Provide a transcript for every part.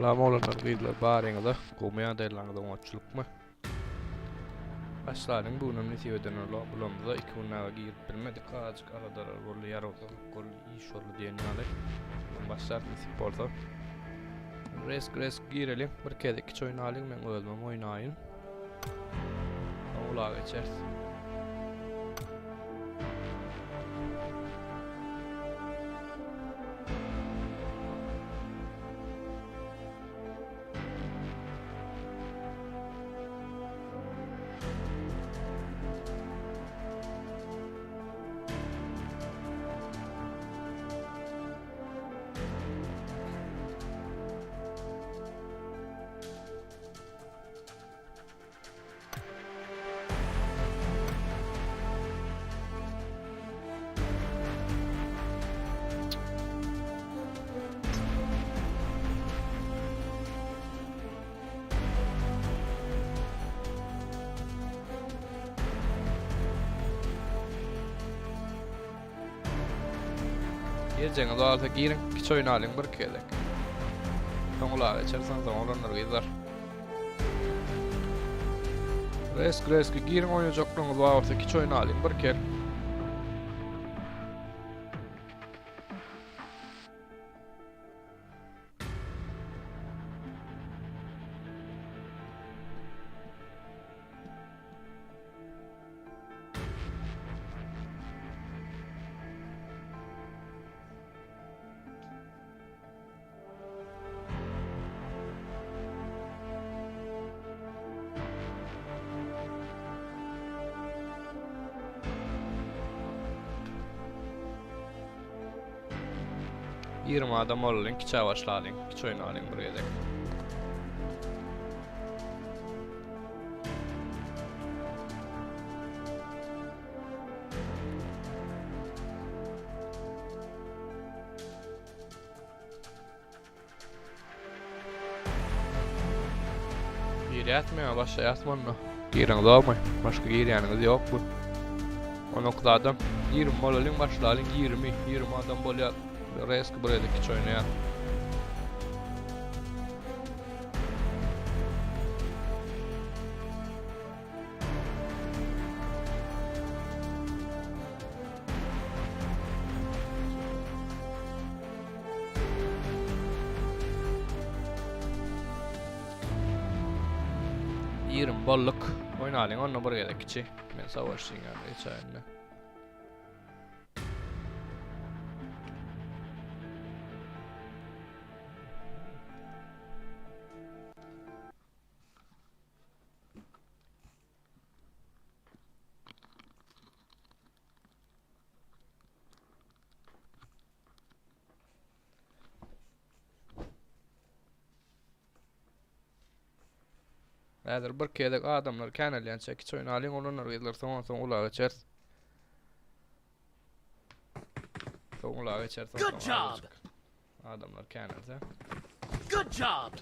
Salam oglanlar gyzlar baryňyza gowmy ýagdaýlaryňyz oňatçylykmy? Başlalyň bu günem nesip eden bulamyza 2 gün aga girip bilmedik azajyk aladalar boldy ýarawsyzlyk boldy iş boldy diýen ýaly. Başlar nesip bolsa. Resk resk gireliň bir kez iki oýnalyň men özümem oýnaýyn. Ula geçeris. Girjeňiz bolsa giriň, kiçi oýnalyň bir gezek. Soň ulaga geçersiň, soň oglanlar gyzlar. Resk reski giriň oýnajaklaryňyz bar bolsa kiçi oýnalyň bir kel. Ýigrimi adam bolalyň, kiçä başlalyň, kiçi oýnalyň bir gezek. Girýäsmi ýa başlaýasmy onda? Gireňizokmy? Başga girýäniňiz ýokmy? 19 adam. 20 bolalyň başlalyň 20. 20 adam bolýar. Reski bir gezek kiçi oýnaýar. Ýigrimi bolluk. Oýnalyň onda bir gezek kiçi. Men savaşçyň ýanyna geçäýin-de. Häzir bir gezek adamlar känelýänçä kiçi oýnalyň oglanlar gyzlar soň soň ula geçeris. Soň ula geçeris. Good job. Adamlar känelse. Good job.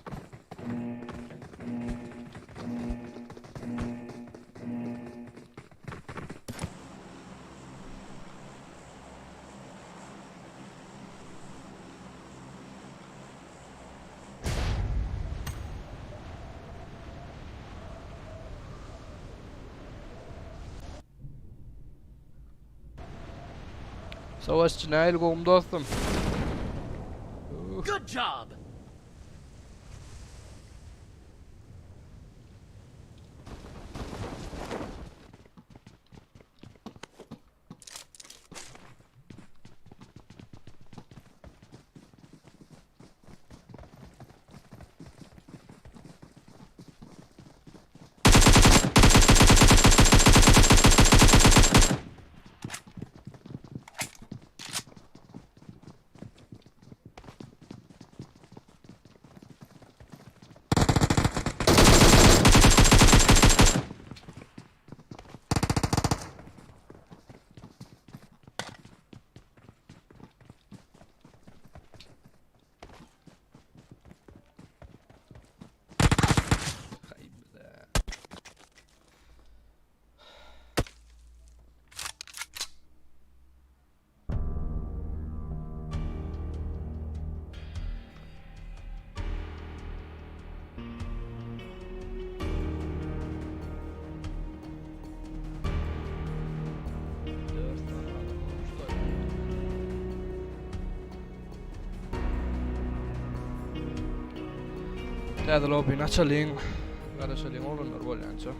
Savaşçı nähili gowum dostum? Good job. Haý Täze lobbyny açalyň. Garaşalyň oglanlar bolýança.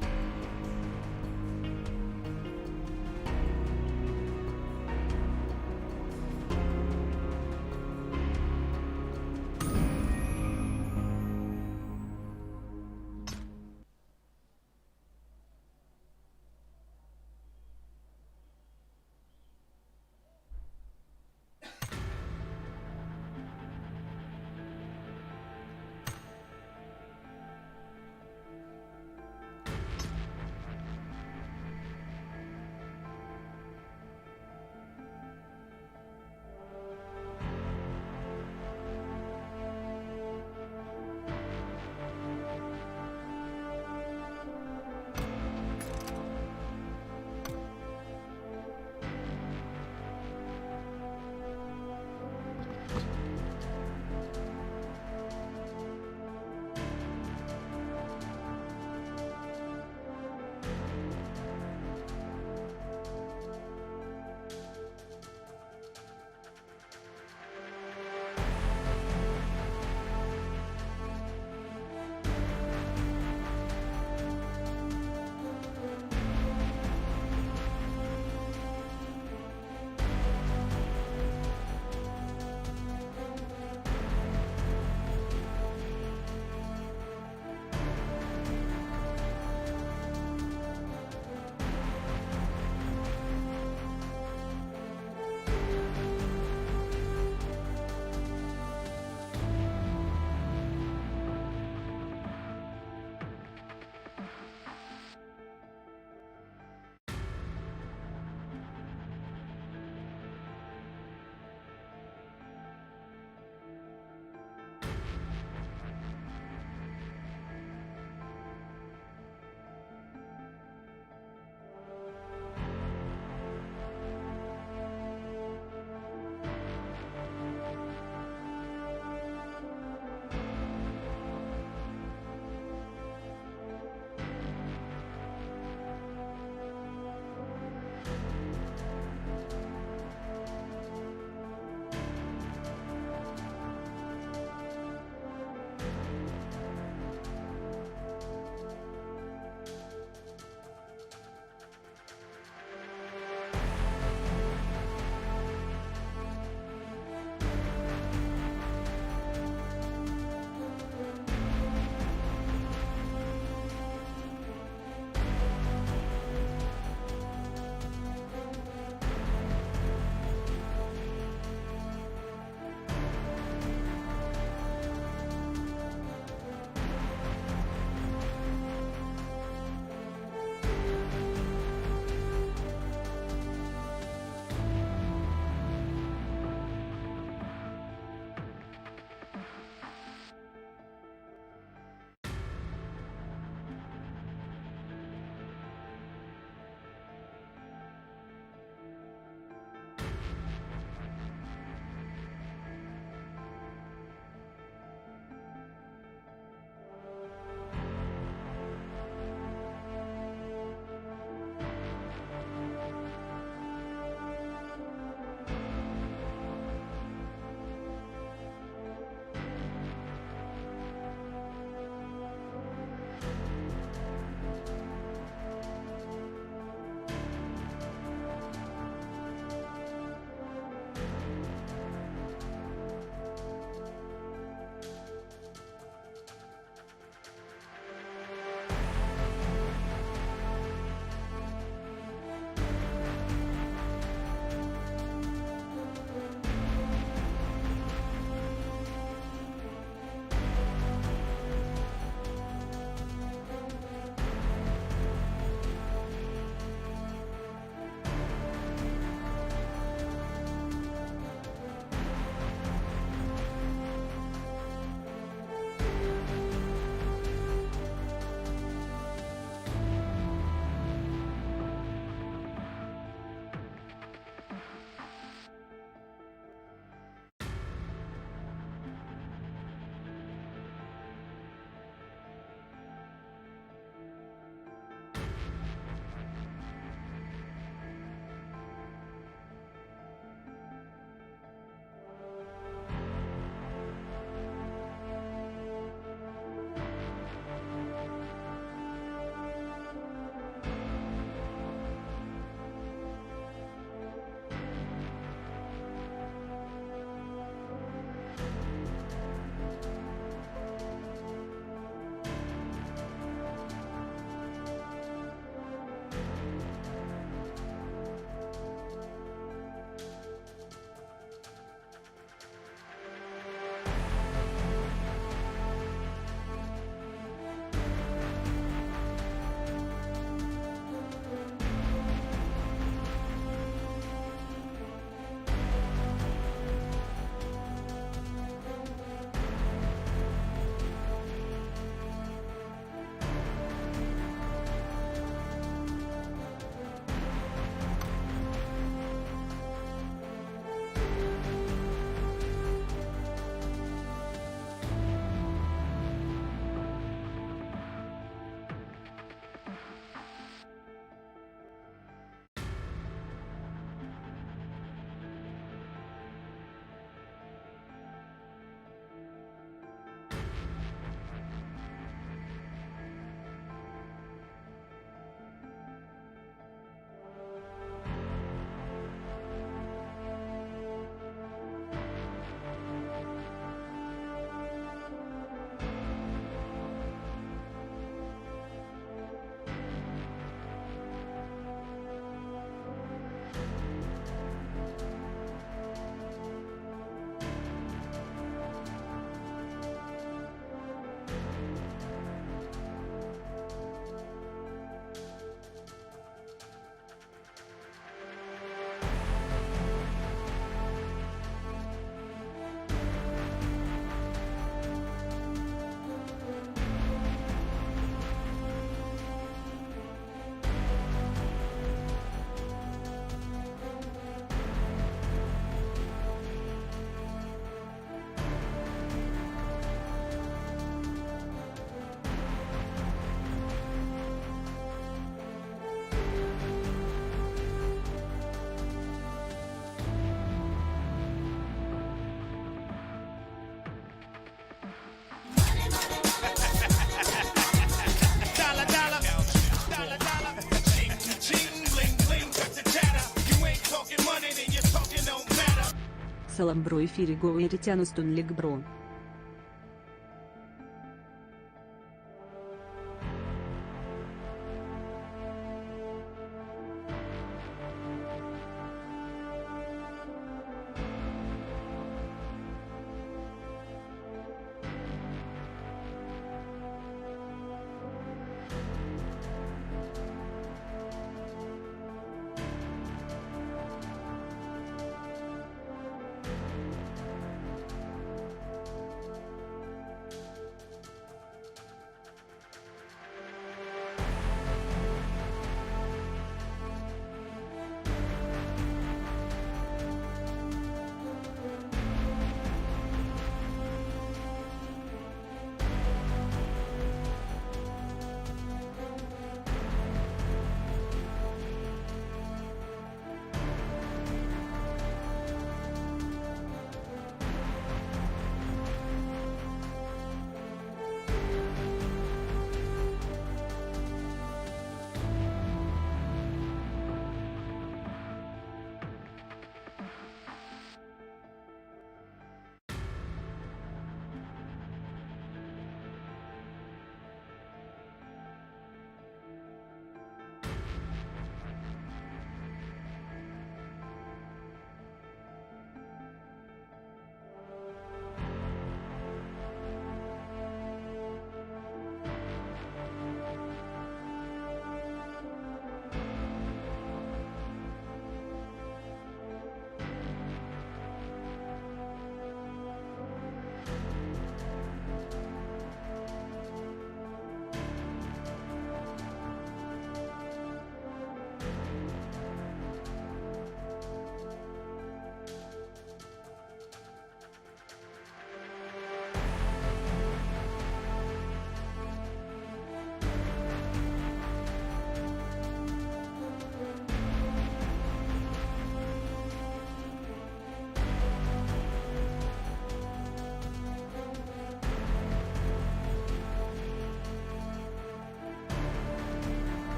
Salam bro efiri gowy eritýän üstünlik bro.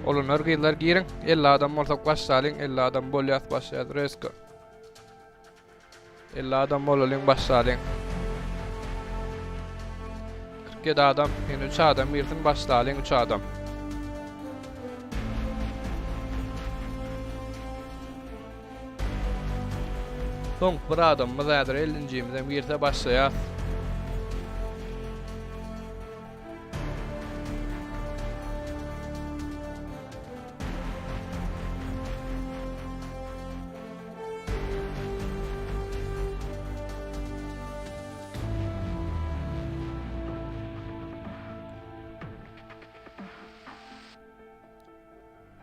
Olanlar gyzlar giriň. 50 adam bolsak başlalyň. 50 adam bolýas başlaýas resko. 50 adam bolalyň başlalyň. 47 adam, ýene 3 adam girsin başlalyň 3 adam. Soň bir adamymyz häzir 50-njimizem girse başlaýas.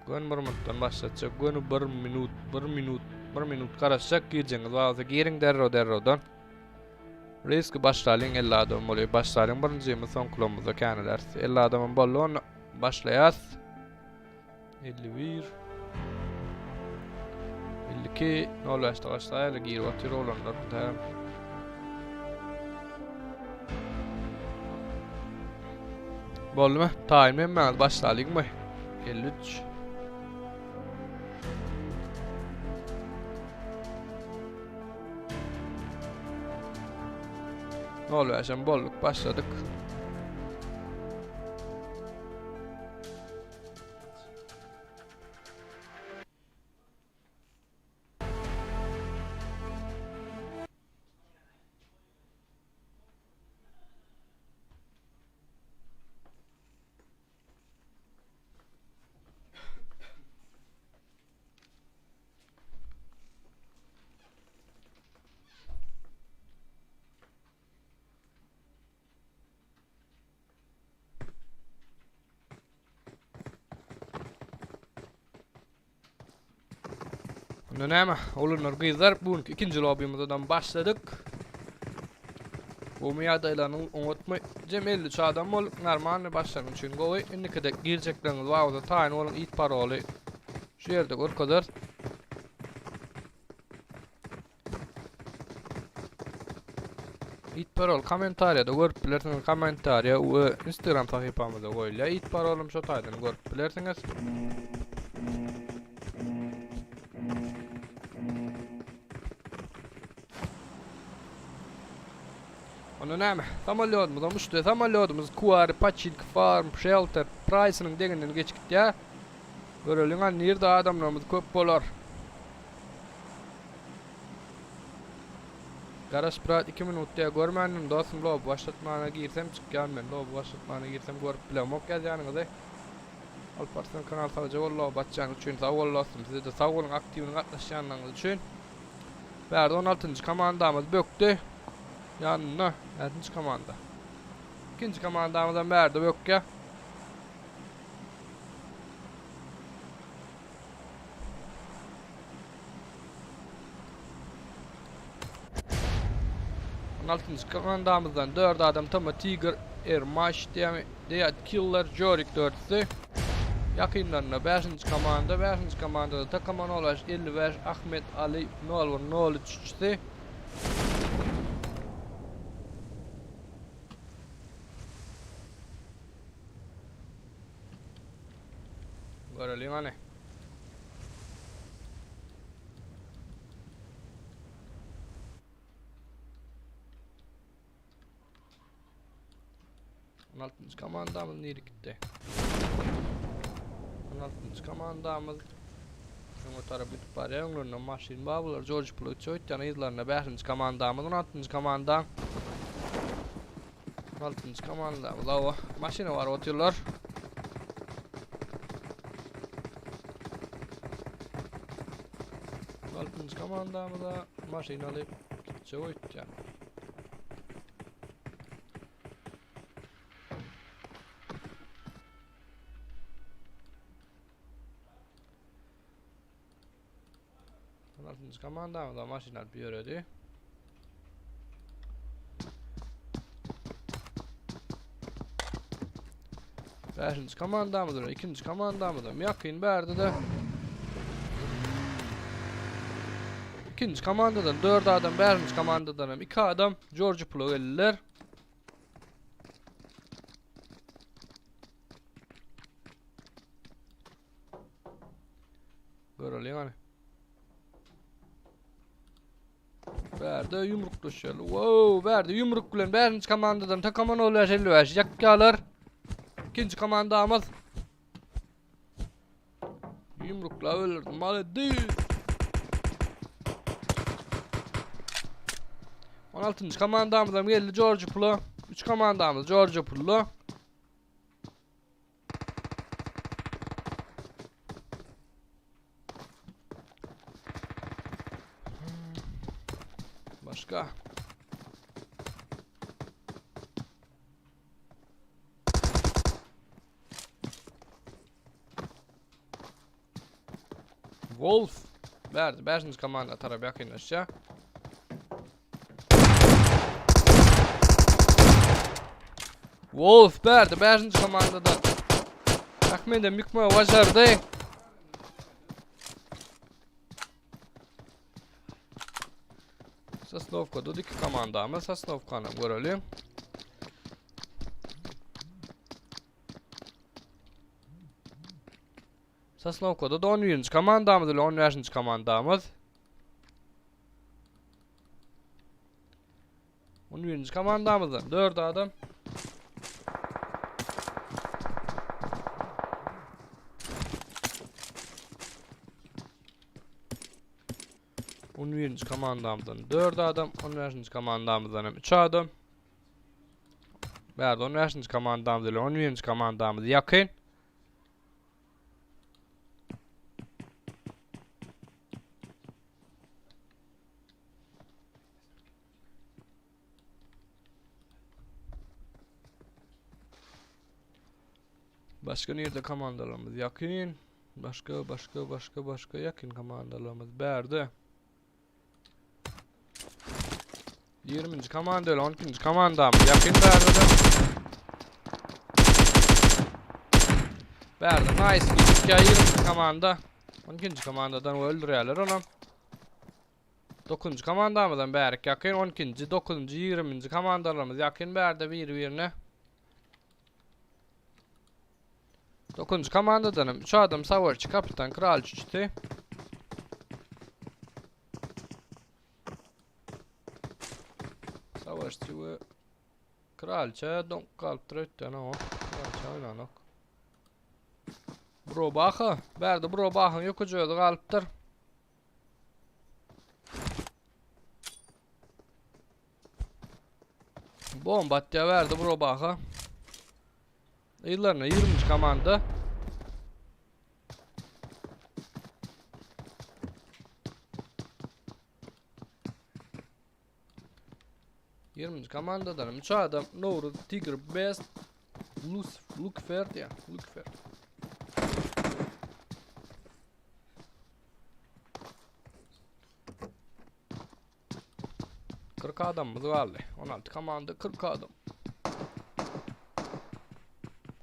Gön bir minutdan başlatjak. Göni bir minut, bir minut, bir minut garaşjak girjeňiz bolsa giriň derrew derrewden. Riski başlalyň 50 adam bolýar. Başlalyň birinjimiz soňkularymyzda känileris. 50 adamam boldy onda başlaýas. 51 52 05-de başlaýaly girip otyr oglanlar. Boldumy? Taýynmy hemmäňiz başlalyňmy? 53 Nol bäşem bolduk başladyk. Onda näme? Oglanlar, gyzlar, bu günki ikinji lobimizden başladyk. Gowy ýagdaýlarynyň oňatmy? Jem 53 adam bolup, normalny başlanyň üçin gowy. Indikide girjekleriňiz bar bolsa taýyn boluň, it paroly şu ýerde görkezer. It parol kommentariýada görüp bilersiňiz. Kommentariýa we Instagram sahypamyzda goýulýar. It parolum şo taýdan görüp bilersiňiz. Onda näme? Samolýodymyzam uçdy. Samolýodymyz Kuari, Paçink, Farm, Shelter, Price-nyň deňinden geçip gitýär. Göreliň a nirde adamlarymyz köp bolar. Garaş brat 2 minut diýä görmändim dostum loby başlatmana girsem çykýan men loby başlatmana girsem görüp bilemok ýazýanyňyzy. Alparslan kanal sagja bol loby açýanyň üçin sag bol dostum sizede sag boluň aktiwny gatnaşýanlaryňyz üçin. Bärde 16-njy komandamyz bökdi. Ýanynda näçinji komanda? Ikinji komandamyzam bärde bökýär. On altynjy komandamyzdan 4 adam Tama Tiger, Ermaş diýemi, Dead Killer, Jorik dördüsi. Ýakynlarynda 5-nji komanda, 5-nji komandada Takama 05 55, Ahmet Ali 01 03 üçüsi. Göreliň hany. On altynjy komandamyz nirä gitdi? On altynjy komandamyz öňe tarap gidip barýar. Öňlerinde maşyn bar. Bular George Puluç öýtýän yzlarynda 5-nji komandamyz, 16-njy komanda. 16-njy komandamyz hawa. Maşyna baryp otyrlar. Altynjy komandamyza maşyn alyp gitjek öýtýän. Altynjy komandamyza maşyn alyp ýöredi. Beşinji komandamyz bilen ikinji komandamyz hem ýakyn bärde-de. İkinji komandadan 4 adam, beşinji komandadan hem 2 adam George Pula geldiler. Bärde ýumruklaşýarlar. Wow, bärde ýumruk bilen bäşinji komandadan Takaman 0555 ýakýarlar. Ikinji komandamyz. Ýumrukla öldürdi. Malady. 16-njy komandamyzam geldi George Pula. 3 komandamyz George Pula. Başga. Wolf berdi. 5. komanda tarap ýakynlaşýar. Wolf berdi. 5. komandada. Ahmedem ýykmagy başardy. Sosnowkada iki komandamyz Sosnowkany görelim. Sosnowkada da 11-nji komandamyz ile 15-nji komandamyz. 11-nji komandamyzdan 4 adam. On birinji komandamyzdan 4 adam, 15-nji komandamyzdan hem 3 adam. Bärde 15-nji komandamyz ile 11-nji komandamyz ýakyn. Başga nirde komandalarymyz ýakyn? Başga, başga, başga, başga ýakyn komandalarymyz bärde. 20-nji komanda ile 12-nji komandamyz ýakyn bärde. Bärde nice gitdik ya 20-nji komanda. 12-nji komandadan öldürýärler onam. 9-njy komandamyzam bärik ýakyn, 12-nji, 9-njy, 20-nji komandalarymyz ýakyn bärde biri-birine. 9-njy komandadan hem 3 adam savaşçy, kapitan, kralçy üçüsi. Savaşçy we kralça donk galypdyr öýtdän o. Kralça oýnanok. Brobaha, bärde Brobahyň ýokuja özi galypdyr. Bomba atýar berdi bu robaha. Yllaryna 20 komanda. Ýigriminji komandadan 3 adam Nowruz, Tigr, Best, Lus, Lukfer diýär. Lukfer. 40 adamymyz galdy. 16 komanda 40 adam.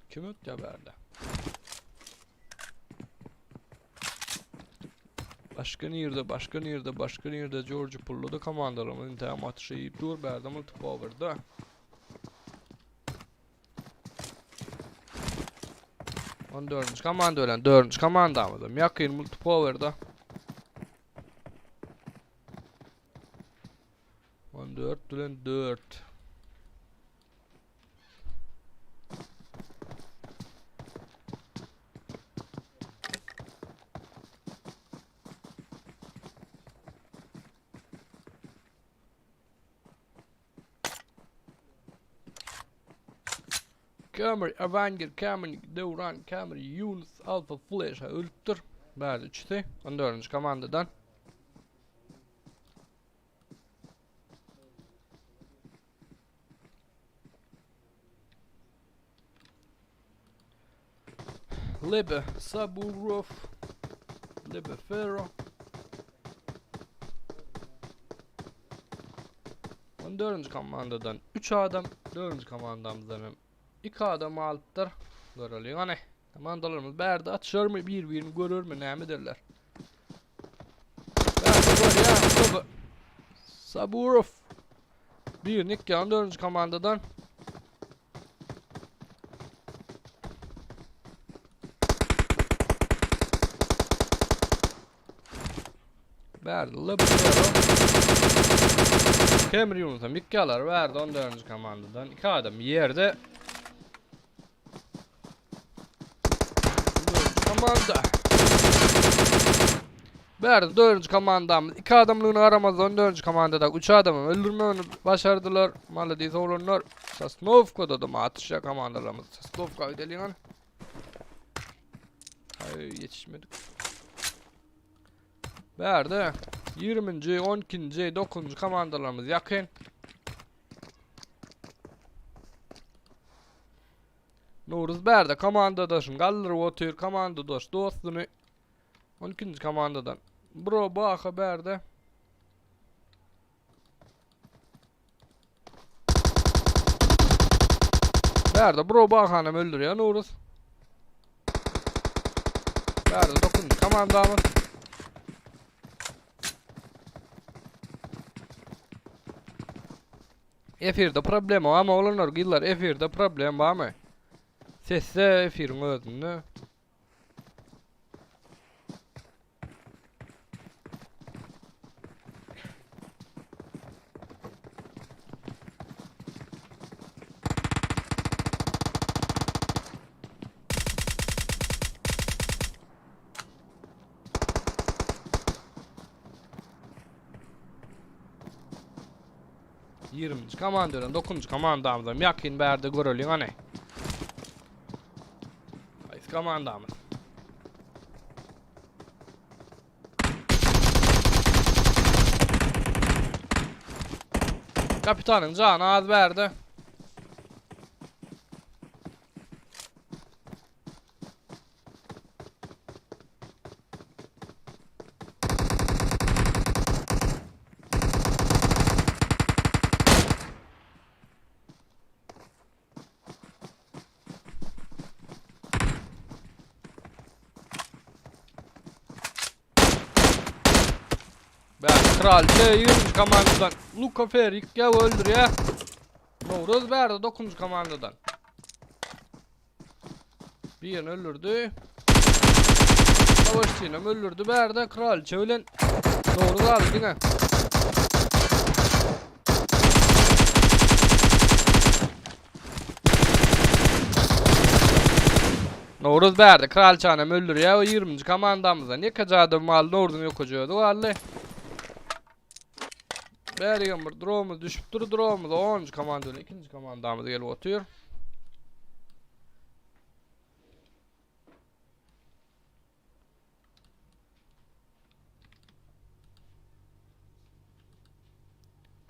Kim ötýär bärde? Başga nirde, başga nirde, başga nirde George Pulluda komandalarymyz intägem atyşy iýip dur, bärde multipowerda. On dördünji komanda bilen dördünji komandamyzam ýakyn multipowerda. 14 bilen 4. Camry, Avenger, Camry, Döwran, Camry, Yunus, Alpha, Flash ölüpdir. Bärde üçüsi. 14. komandadan. Lebe Saburov, Lebe Ferro. 14. komandadan 3 adam, 4. komandamızdan hem 2 adam alypdyr. Göreliň hany. Komandalarymyz bärde atışarmy, bir-birini görermi, näme ederler? Bärde görýär, Lebe Saburov. Bir Nick 14. komandadan. Bärde Libero. Kemri Yunus'a mikkalar verdi 14. komandadan. 2 adam yerde. 4. komanda. Bärde 4. komandamız. 2 adamlığını aramaz 14. komandada 3 adamı öldürmeyi başardılar. Maladis oğlanlar. Sosnovka'da da mı atışa komandalarımız. Sosnovka gidelim. Hayır yetişmedik. Bärde 20-nji, 12-nji, 9-njy komandalarymyz ýakyn. Nowruz bärde komandadaşyny galdyryp otyr, komandadaş dostuny 12-nji komandadan. Bro Baha bärde. Bärde bro Bahanam öldürýär Nowruz. Bärde 9-njy komandamyz. Efirde problem barmy oglanlar gyzlar efirde problem barmy? Sesde efiriň özünde. Ýigriminji komanda bilen dokuzynjy komandamyzam ýakyn bärde göreliň hany. Haýsy komandamyz? Kapitanyň jany az bärde. Ben kralçe 20. komandadan Luka Ferik ya öldürýär. Nowruz bärde 9. komandadan. Birini öldürdü. Savaşçynam öldürdü bärde kraliçe bilen Nowruz aldy diňe. Nowruz bärde kraliçanam öldürýär we 20-nji komandamyzdan ýekeje adam galdy Nowruzyň ýokeje özi galdy. Bärigem bir dromuz düşüpdir dromuz 10-njy komanda bilen 2-nji komandamyz gelip otyr.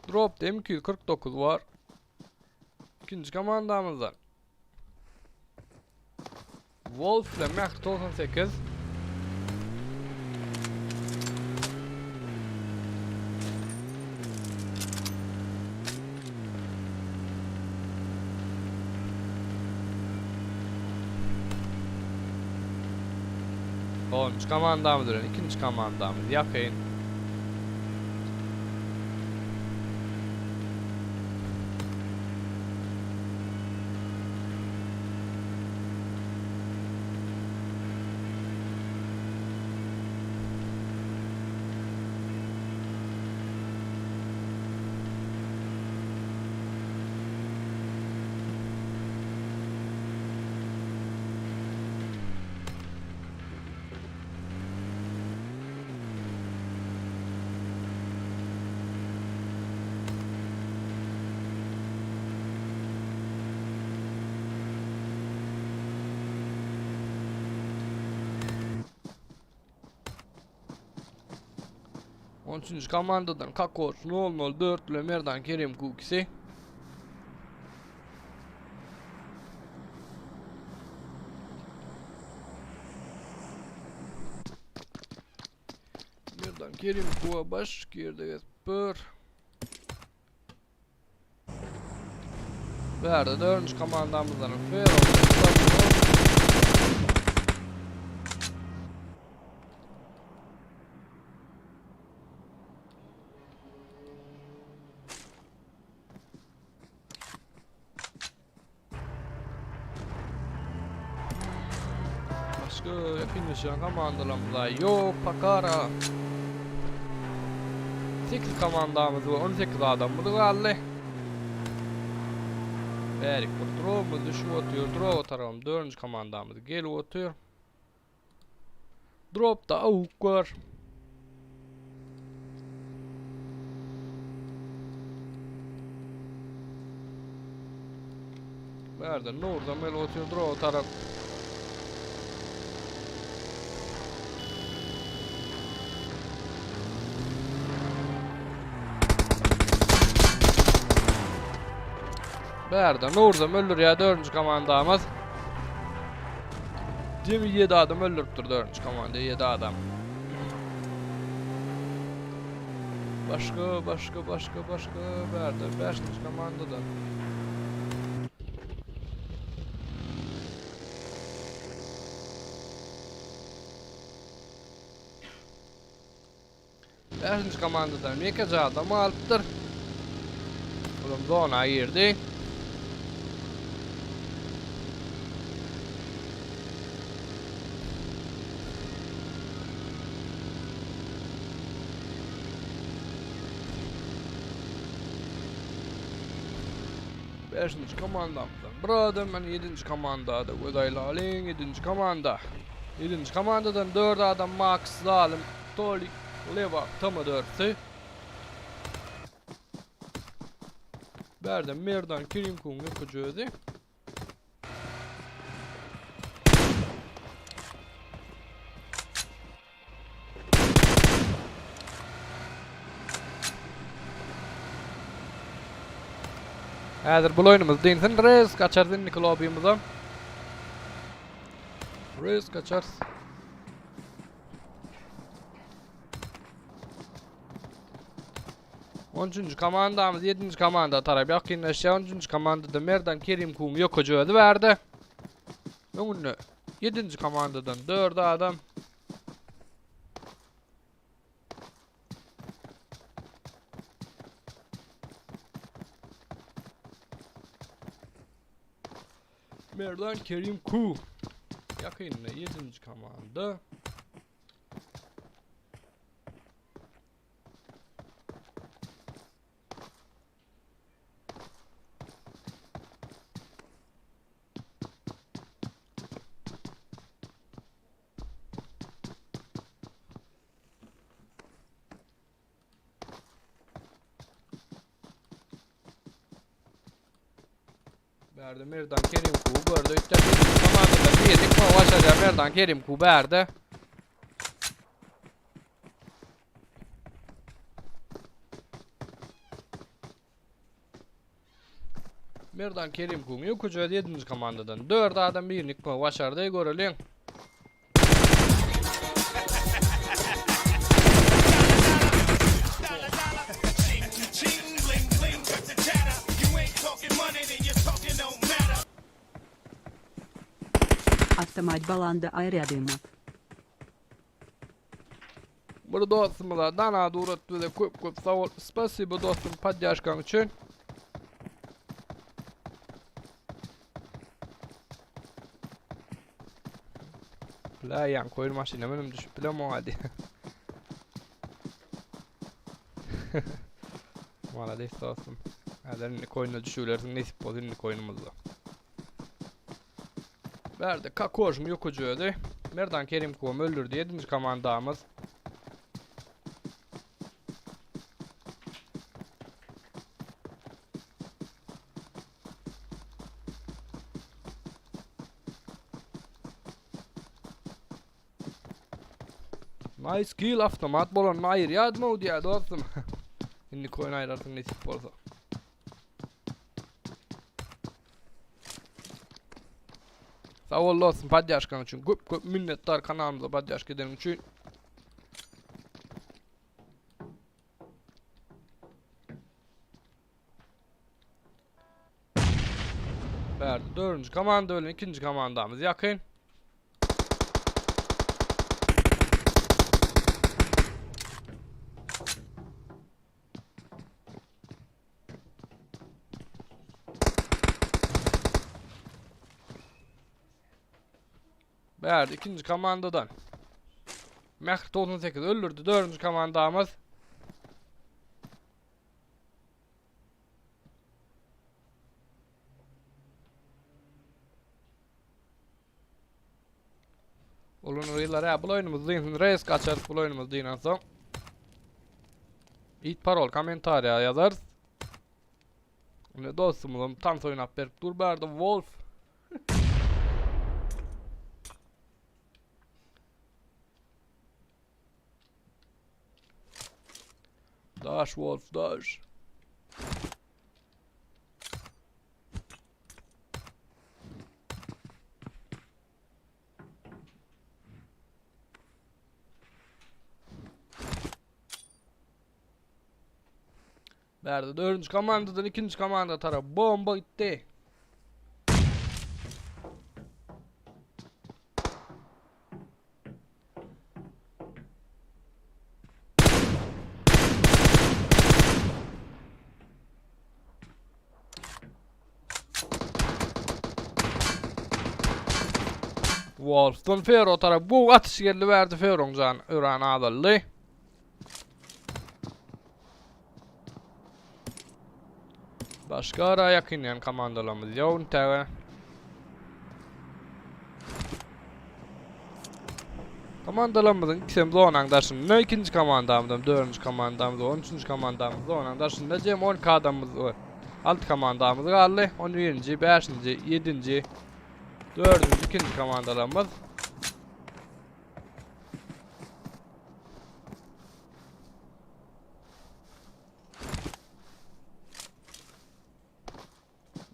Drop M249 var. İkinci komandamızdan. Wolf ile Meh 98. Onuncu komandamyz bilen ikinji komandamyz ýakyn. On üçünji komandadan Kakor 004 bilen Merdan Kerim Kukisi. Merdan Kerim Kuwa baş girdi bir. Bärde dördünji komandamyzdan Fero. Başga ýakynlaşýan komandalarymyz-a ýok, Pakara. 8 komandamyz we 18 adamymyz galdy. Bärik bir drobumyz düşüp otyr. Droba tarabam 4-nji komandamyz gelip otyr. Dropda awuk bar. Bärde Nurdan gelip otyr droba tarap. Bärde Nurdan öldürýär dördünji komandamyz. Jemi 7 adam öldüripdir dördünji komanda 7 adam. Başga, başga, başga, başga bärde 5-nji komandadan. Bäşinji komandadan ýekeje adam galypdyr. Olam zona girdi. Beşinji komandamyzdan bir adam, men ýedinji komandada göz aýlalyň, ýedinji komanda. Ýedinji komandadan dört adam Max, Zalim, Tolik, Leva, Tama dörtsi. Bärde Merdan Kerim Kuň ýokyjy özi. Häzir bul oýnumyz diňsin. Risk açarys indiki lobby'mize. Risk açarys. On üçünji komandamyz ýedinji komanda tarap ýakynlaşýar. On üçünji komandada Merdan Kerim Kum ýokaja özi bardy. Öňünde ýedinji komandadan 4 adam. Merdan Kerim Ku. Ýakynda 7-nji komanda. Bärde Merdan Kerim Ku gördü. Üçte bir komandada bir yedik. Başarıyor Merdan Kerim Ku bärde. Merdan Kerim Kuň ýokuja 7-nji komandadan 4 adam birini ýykmagy başardy. Göreliň. Avtomat balanda aýradyma. Bir dostumyza dana durat bize köp köp sag bol. Spasibo dostum poddyashkaň üçin. La yan koyun maşyna menem düşüp bilemok hadi. Malades dostum. Häzir indi koýuna düşübilersiň nesip bolsa indi koýunymyzda. Bärde Kakoşum ýokujy özi. Merdan Kerimkowy öldürdi 7-nji komandamyz. Nice kill avtomat bolanyny aýyrýadym ow diýýär dostum. Indi koýun aýrarsyň nesip bolsa. Sag bol dostum podýaşkaň üçin. Köp köp minnetdar kanalymyza podýaşka edeniň üçin. Bärde dördünji komanda bilen ikinji komandamyz ýakyn. Bärde ikinji komandadan. Mehr 98 öldürdü dördünji komandamyz. Oglanlar gyzlar hä bul oýnumyz dynsyn resk açarys bul oýnumyz dynansoň. It parol kommentariýa ýazarys. Ine dostumyzam tans oýnap berip dur bärde Wolf. Daş Wolf daş. Bärde dördünji komandadan ikinji komanda tarap bomba gitdi. Wolfdan Ferro tarap bu atyş geldi verdi Ferroň jan öran azaldy. Başga ara ýakynlaýan komandalarymyz ýok intäge. Komandalarymyzyň ikisem zonaň daşynda, ikinji komandamyzam, dördünji komandamyz, on üçünji komandamyz zonaň daşynda, jem 12 adamymyz we 6 komandamyz galdy. 11-nji, 5-nji, 7-nji, 4-nji, ikinji komandalarymyz.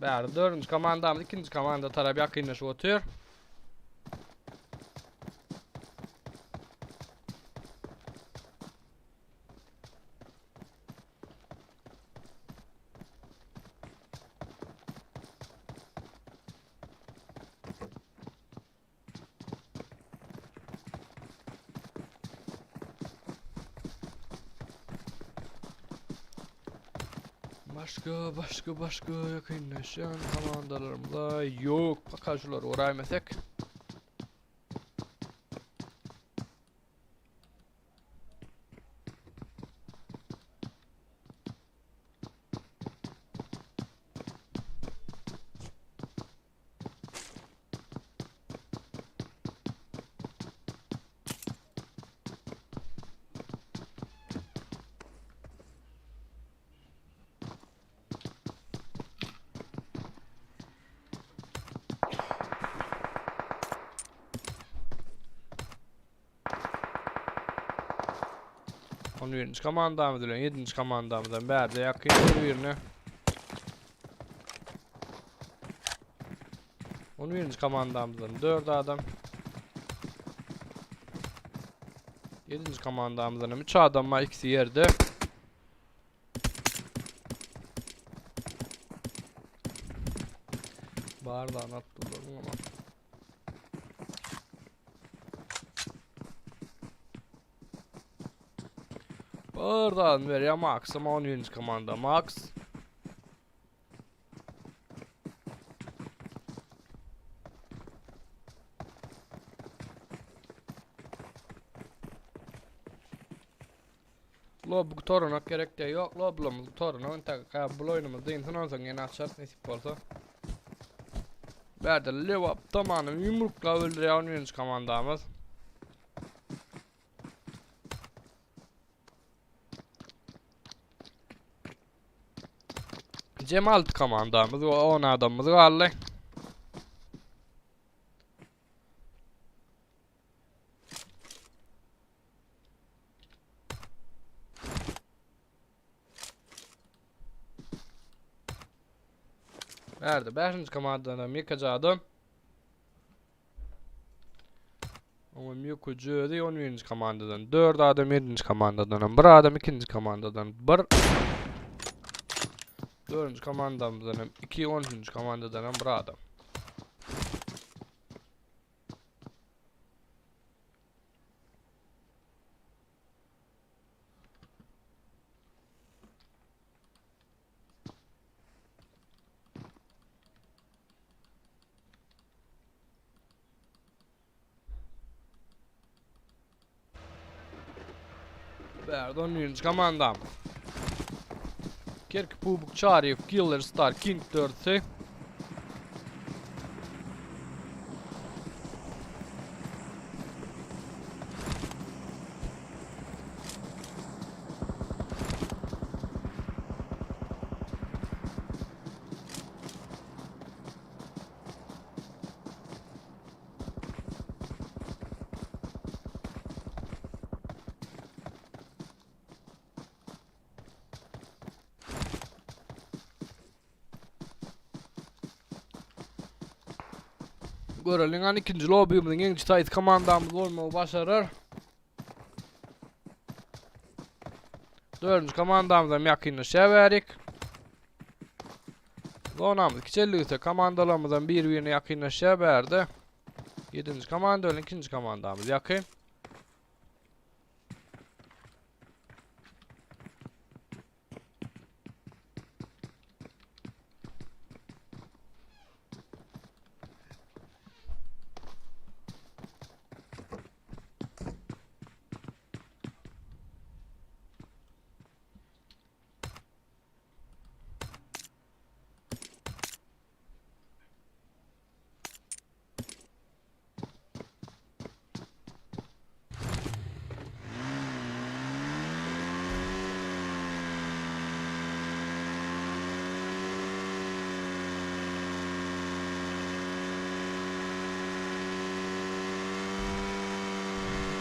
Bäri dördünji komandamyz ikinji komanda tarap ýakynlaşyp otyr. Başga, başga, başga ýakynlaşýan komandalarymyza ýok. Paka şulary uraýmasak. On birinji komandamyz bilen ýedinji komandamyzdan bärde ýakyn bir-birine. 11. komandamyzdan 4 adam. 7. komandamyzdan hem 3 adam var, ikisi yerde. Bardağını attılar ama. Bardağını veriyor Max ama 11. komanda Max. Lob torunak gerek diýe ýok. Loblamyz torunak entek ka bul oýnumyz dynsyn onsoň ýene açarys nesip bolsa. Bärde Lewap tamany ýumruklap öldürýär 11-nji komandamyz. Jem 6 komandamyz we 10 adamymyz galdy. Nerede? 5. komandadan ýekeje adam. Oňa ýekeje özi 11. komandadan 4 adam, 7. komandadan hem 1 adam, 2. komandadan 1. 4. komandamyzdan hem 2, 13. komandadan hem 1 adam. Bärde 11. komandam. Kerki Pubuk Çaryýew Killer Star King dördüsi. Göreliň hany ikinji lobbymiziň ýeňiji haýsy komandamyz bolmagy başarar. Dördünji komandamyzam ýakynlaşýar bärik. Zonamyz kiçeldikse komandalarymyzam bir-birine ýakynlaşýar bärde. Ýedinji komanda bilen ikinji komandamyz ýakyn.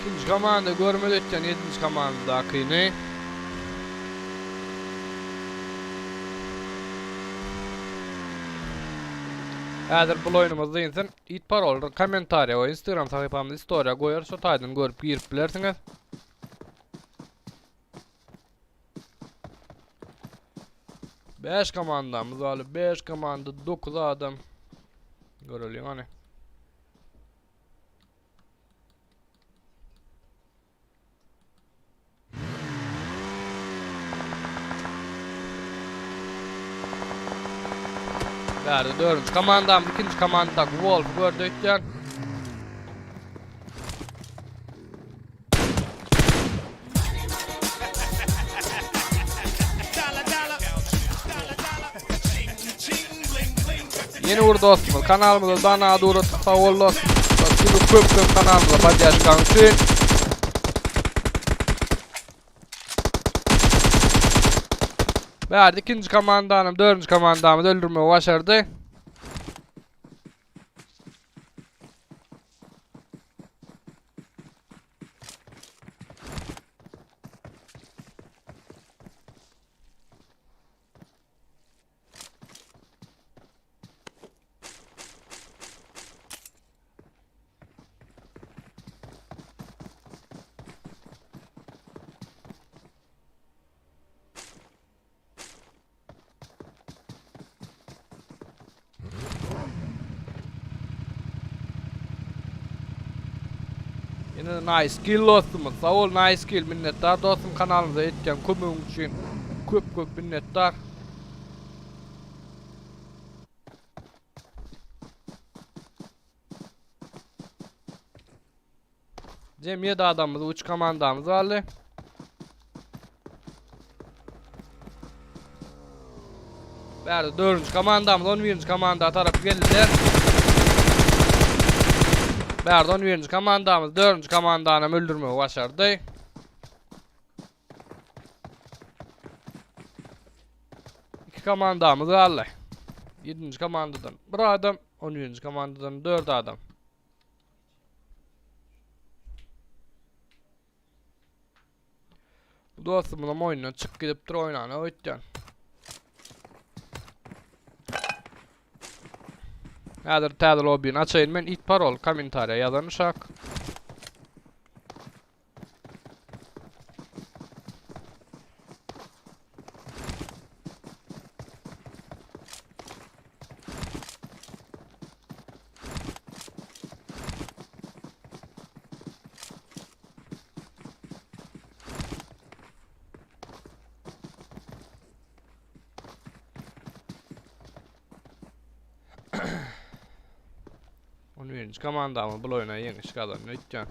İkinci komanda görmeli etken yedinci komandakini. Häzir bul oýnumyz dynsin. It paroldyr kommentariýa we Instagram sahypamyzda istoriýa goýarys şo taýdan görüp girip bilersiňiz. Beş komandamyz bar. 5 komanda 9 adam. Göreliň hany. Bärde dördünji komandamyz, ikinji komanda Wolf gördü öýtýän. Ýene bir dostumyz kanalymyza dana durat sag bol dostum. Sizi köp köp kanalymyza podýaşkaň üçin. Bärde ikinji komandany, dördünji komandamyzy öldürmegi başardy. Ýene nice kill dostumyz. Sag bol nice kill minnetdar dostum kanalymyza etýän kömegiň üçin köp köp minnetdar. Cem 7 adamymyz, 3 komandamyz galdy. Bärde 4. komandamyz 11. komanda tarap geldiler. Bärde 11. komandamyz 4. komandany öldürmegi başardy. İki komandamyz galdy. 7. komandadan bir adam, 11. komandadan 4 adam. Bu dostumyzam oýundan çykyp gidipdir oýnana öýtýän. Häzir täze lobbyny açaýyn men it parol kommentariýa ýazan uşak. On birinji komandamyz bul oýuna ýeňiş gazandy öýtýän.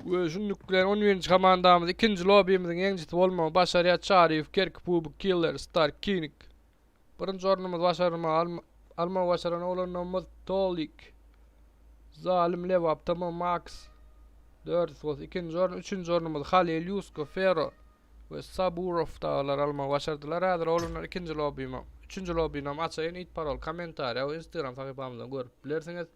We şunluk bilen 11-nji komandamyz ikinji lobbymiziň ýeňijisi bolmagy başarýar. Çaryýew, Kerki, Pubik, Killer, Star, King. Birinji ornumyz başarma alma, almagy başaran oglanlarymyz Tolik, Zalim, Lebap, Tama, Max. Dördüsi bolsa ikinji orun, üçünji ornumyz Halil, Ýusko, Fero we Saburow dagylar almagy başardylar. Häzir oglanlar ikinji lobbyma. Üçünji lobbynam açaýyn. It parol kommentariýa we Instagram sahypamyzdan görüp bilersiňiz.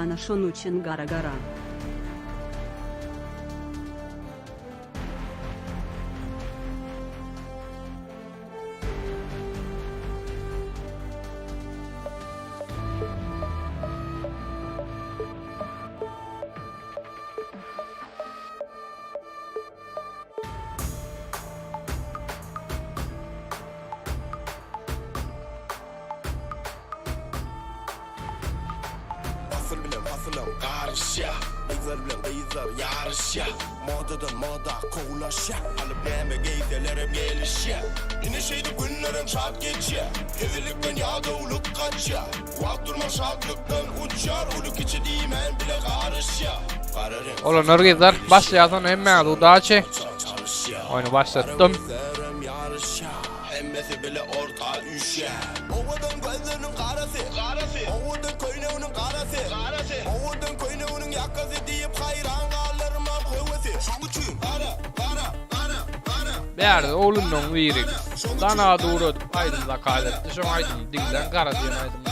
Ana şonuň üçin gara gara. Pasyl bilen pasylam garyşýa Gyzlar bilen gyzlar ýaryşýa Modadan moda kowlaşýa Alyp näme geýselerem gelişýä Ine şeýdip günlerem çalt geçýä Hezillikden ýadawlyk gaçýa Wagt durman şatlykdan uçýar Uly kiçi diýmän bile garyşýa Gara reňk Olanlar gyzlar başlaýar sonra hemmäňiz udaçi. Oýny başlatdym. Hemmesi bile orta üşýär. Owadan gözleriniň garasy, garasy. Owadan köýneginiň garasy, garasy. Owadan köýneginiň ýakasy diýip haýran galdyrmam höwesi. Şoň üçin gara, gara, gara, gara. Bärde oglunyň biri Dana duradyp aýdym zakaz etdi. Şoň aýdymyny diňläň gara diýen aýdymy.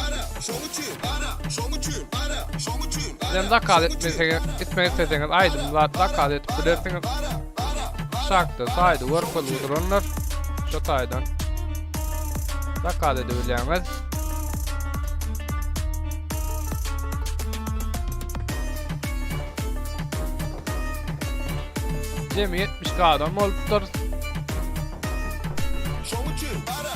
Şoň üçin gara, şoň üçin gara, şoň üçin gara. Sizem zakaz etmeseňiz, etmek isleseňiz aýdym zat zakaz edip bilersiňiz. Şakda saýdy görkezip duranlar şu taýdan zakaz edebilýäňiz. Jemi 70 adam bolupdyr. Şoň üçin gara.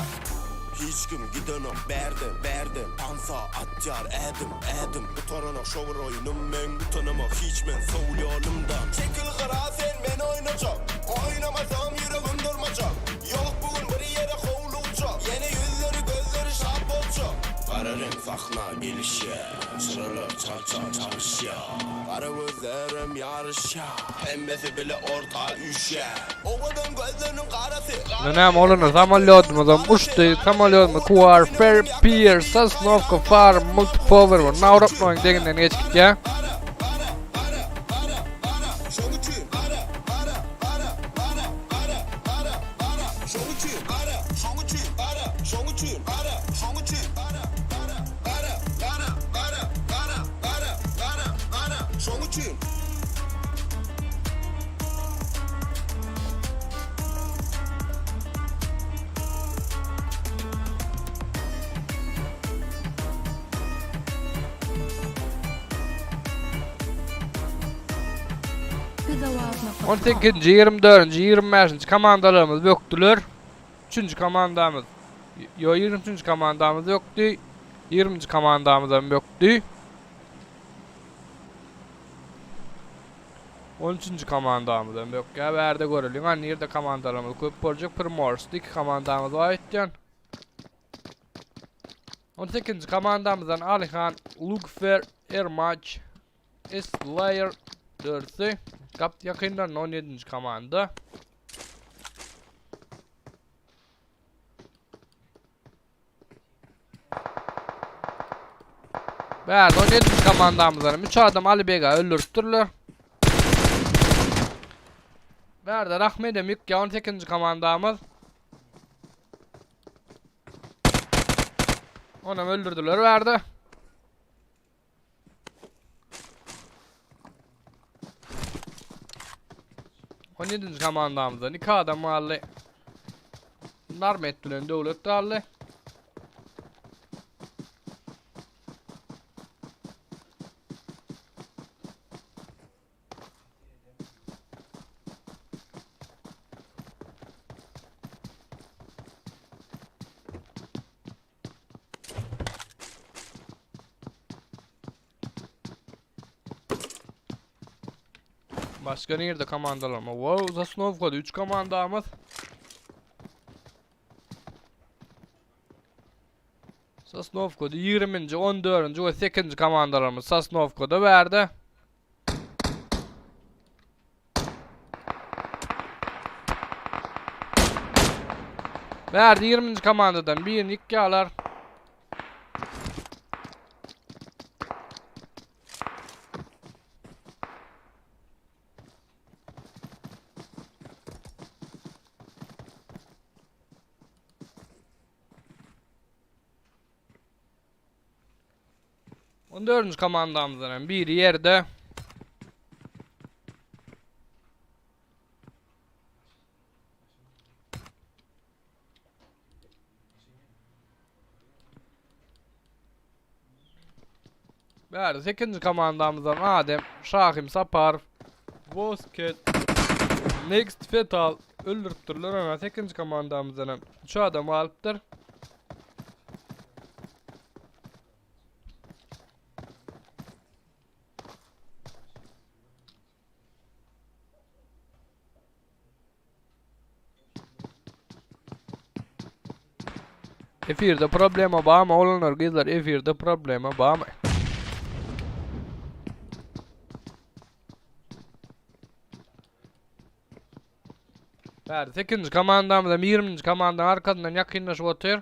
Hiç kim gidenok bärden, bärden Tansa atýar ädim, ädim Gutaranok şo bir oýnum meň Utanamok hiç men sowul ýolumdan Çekil gyra sen men oýnajak Oýnamasam ýüregim durmajak Ýok bu gün bir ýere howlugjak Ýene ýüzleri gözleri şat boljak Gara reňk sahna gelişýär Çyralar çal-çal çalyşýar Gara gözlerem ýaryşýar Hemmesi bile orta üýşýär Owadan gözleriniň garasy Indi näme olanlar samolýodymyzam uçdy. Samolýodymyz Kuar, Fair Pier, Sosnovka, Farm, Multipower we Nawrapnoýyň deňinden geçip gitýär. On sekizinji, ýigrimi dördünji, ýigrimi bäşinji komandalarymyz bökdüler. Üçünji komandamyz, ýo ýigrimi üçünji komandamyz bökdi. Ýigriminji komandamyzam bökdi. On üçünji komandamyzam bökýär. Bärde göreliň, a nirde komandalarymyz köp boljak. Primorskda iki komandamyz bar aýtýan. On sekizinji komandamyzdan Alihan, Lugfer, Ermaç, Slayer dördüsi. Gap ýakyndan on ýedinji komanda. Bärde 17 komandamyzdan 3 adam Ali Bega öldüripdirler. Bärde Rahmedem ýykýar 18 komandamyz. Onam öldürdüler bärde. On ýedinji komandamyzdan iki adam galdy. Narmet bilen Döwlet galdy. Başga nirde komandalarma? Wow, Zasnovkada 3 komandamyz. Sosnowkada 20-nji, 14-nji we 8-nji komandalarymyz Sosnowkada bärde. Bärde 20-nji komandadan birini ýykýarlar. 14-nji komandamyzdan hem biri ýerde. Bäri 8-nji komandamyzdan Adem, Şahim Saparow, Wosket, Next Fetal öldüripdirler. Ana 8-nji komandamyzdan hem 3 adam galypdyr. Efirde problema barmy oglanlar gyzlar efirde problema barmy? Bäri 8-nji komandamyz hem 20-nji komandanın arkasyndan ýakynlaşyp otyr.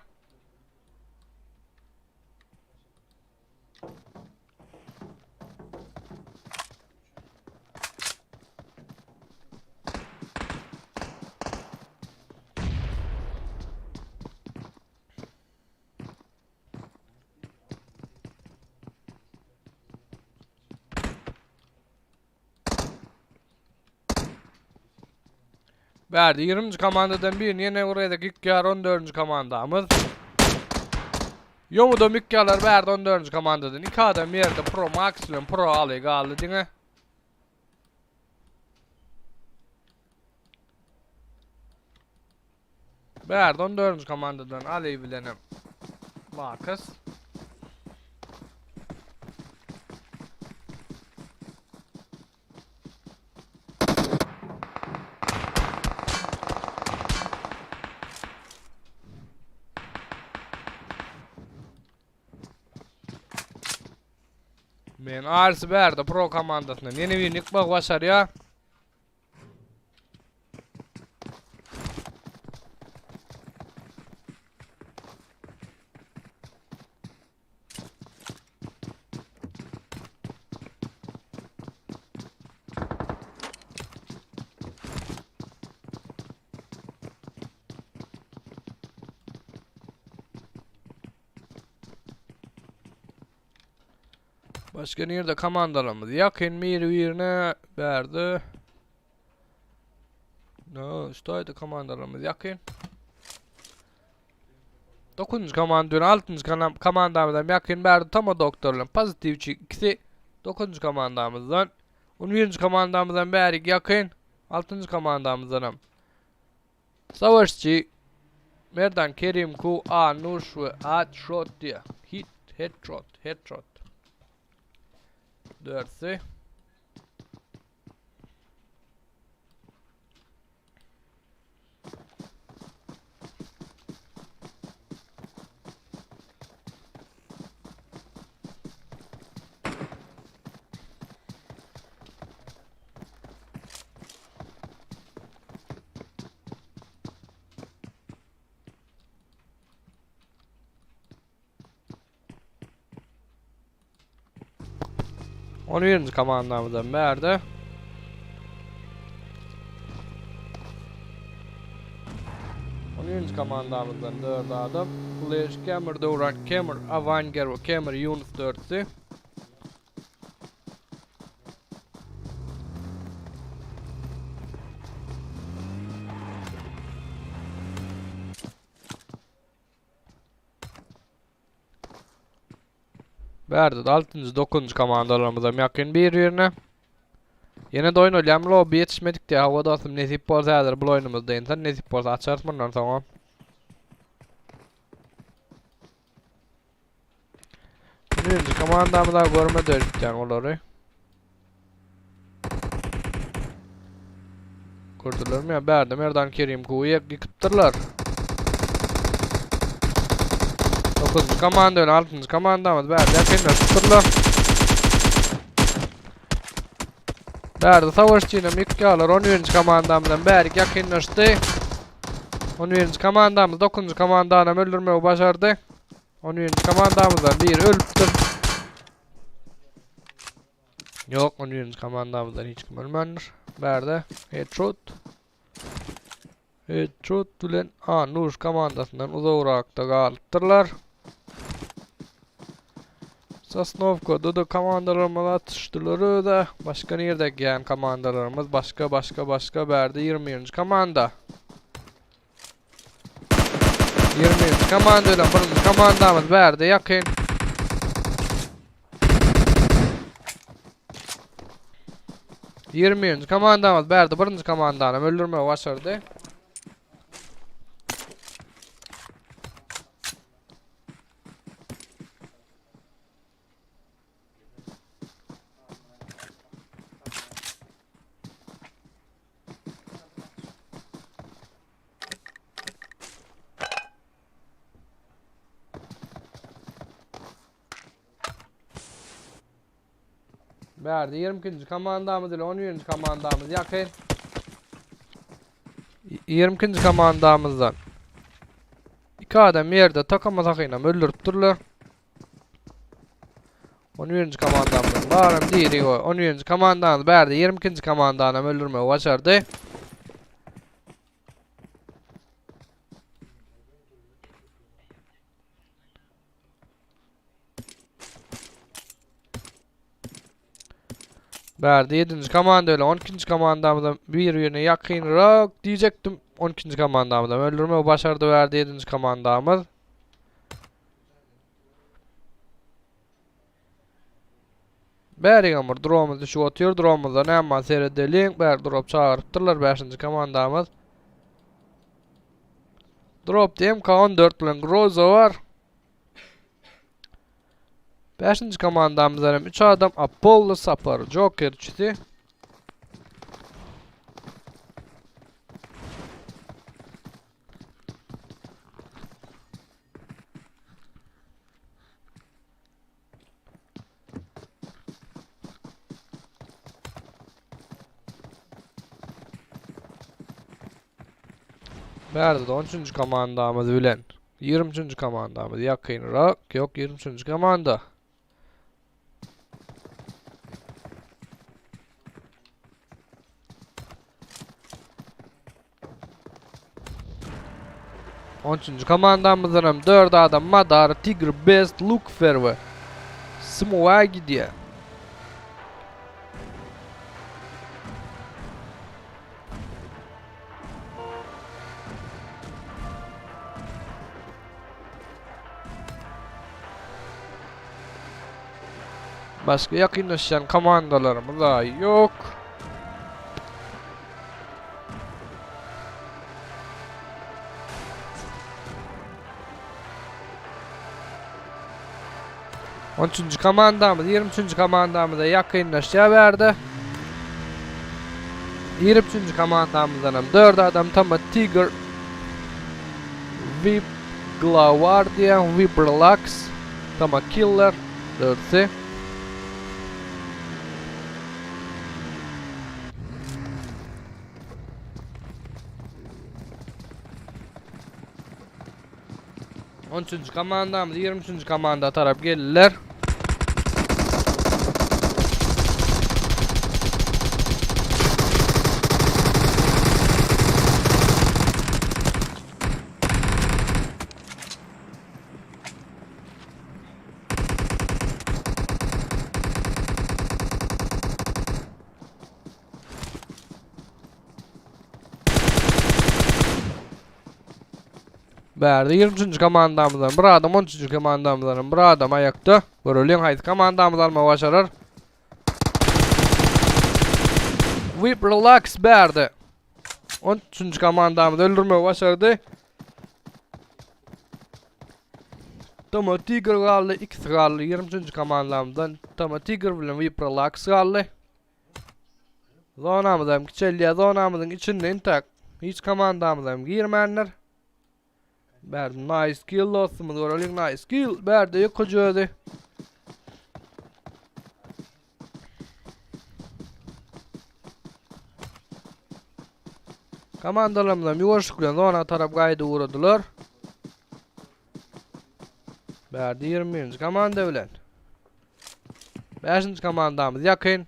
Bärde 20-nji komandadan birini ýene bir gezek ýykýar 14-nji komandamyz. Ýoňuda mükýarlar bärde 14-nji komandadan. Iki adam ýerde Pro Max bilen Pro Ali galdy diňe. Bärde 14-nji komandadan Ali bilen hem Marcus. Men Arsi bärde pro komandasyndan ýene birini ýykmagy başarýar. Başga nirde komandalarymyz ýakyn biri-birine bärde. No, ştoýda komandalarymyz ýakyn. 9-njy komanda bilen 6-njy komandamyzam ýakyn bärde Toma doktor bilen pozitiwçi ikisi 9-njy komandamyzdan. 11-nji komandamyzam bärik ýakyn. 6-njy komandamyzdanam. Savaşçy Merdan Kerim Ku A Nuş we A Şot diýe. Hit headshot headshot. Dörtsi. On birinji komandamyzam bärde. On birinji komandamyzdan dört adam. Flash, Kemir, Döwran, Kemir, Avanger we Kemir Yunus dörtsi. Bärde de 6-njy, 9-njy komandalarymyzam ýakyn bir-birine. Ýene-de oýnalýarmy lobby ýetişmedik diýýär. Hawa dostum nesip bolsa häzir bul oýnumyz dynsa nesip bolsa açarys mundan soňam. Birinji komandamyza görmedi öýtýän olary. Gördülermi ya? Bärde Merdan Kerim Ku'yu ýykypdyrlar. 9. komanda bilen 6. komandamyz bärde ýakynlaşypdyrlar. Bärde savaşçyny ýykýarlar. 11. komandamyzdan bärik ýakynlaşdy. 11. komandamyz 9. komandany öldürmegi başardy. 11-nji komandamyzdan biri ölüpdir. Ýok, 11-nji komandamyzdan hiç kim ölmändir. Bärde headshot. Headshot bilen Anuş komandasyndan uzagrakda galypdyrlar. Sosnowkada-da komandalarymyz atyşdylar öz-ä. Başga nirde gän komandalarymyz? Başga, başga, başga bärde 21-nji komanda. 21-nji komanda bilen birinji komandamyz bärde ýakyn. 21-nji komandamyz bärde birinji komandany öldürmegi başardy. Bärde 22-nji komandamyz ile 11-nji komandamyz ýakyn. 22-nji komandamyzdan iki adam ýerde takama takynam öldüripdirler. 11-nji komandamyzyň baram diri o. 11-nji komandamyz bärde 22-nji komandanam öldürmegi başardy. Bärde 7-nji komanda bilen 12-nji komandamyzam bir-birine ýakynrak diýjekdim. 12-nji komandamyzam öldürmegi başardy bärde 7-nji komandamyz. Bärigem bir dromuz düşüp otyr. Dromuzda näme bar seredeliň. Bäri drop çagyrypdyrlar 5-nji komandamyz. Dropda MK14 bilen Groza bar. 5-nji komandamyzdan hem 3 adam Apollo, Sapar, Joker üçüsi. Bärde 13-nji komandamyz bilen 23-nji komandamyz ýakynrak. Ýok, 23-nji komanda. On üçünji komandamyzdan hem 4 adam Madar, Tigr, Best, Lukfer we Smoa gidýär. Başga ýakynlaşýan komandalarymyz-a ýok. On üçünji komandamyz, 23-nji komandamyza ýakynlaşýar bärde. 23-nji komandamyzdan hem 4 adam Tama Tiger, Vip Glawardia, Vip Relax, Tama Killer, dördüsi. On üçünji komandamyz 23-nji komanda tarap geldiler. Bärde 23-nji komandamyzdan bir adam, 13-nji komandamyzdan hem bir adam aýakda. Göreliň haýsy komandamyz almagy başarar. Whip Relax bärde. 13-nji komandamyz öldürmegi başardy. Toma Tiger galdy, ikisi galdy. 23-nji komandamyzdan Toma Tiger bilen Whip Relax galdy. Zonamyz hem kiçelýär. Zonamyzyň içinde intäk hiç komandamyz hem girmändir. Bärde nice kill dostumyz göreliň nice kill. Bärde ýykyjy özi. Komandalarymyz hem ýuwaşlyk bilen zona tarap gaýdy ugradylar. Bärde 21-nji komanda bilen. 5-nji komandamyz ýakyn.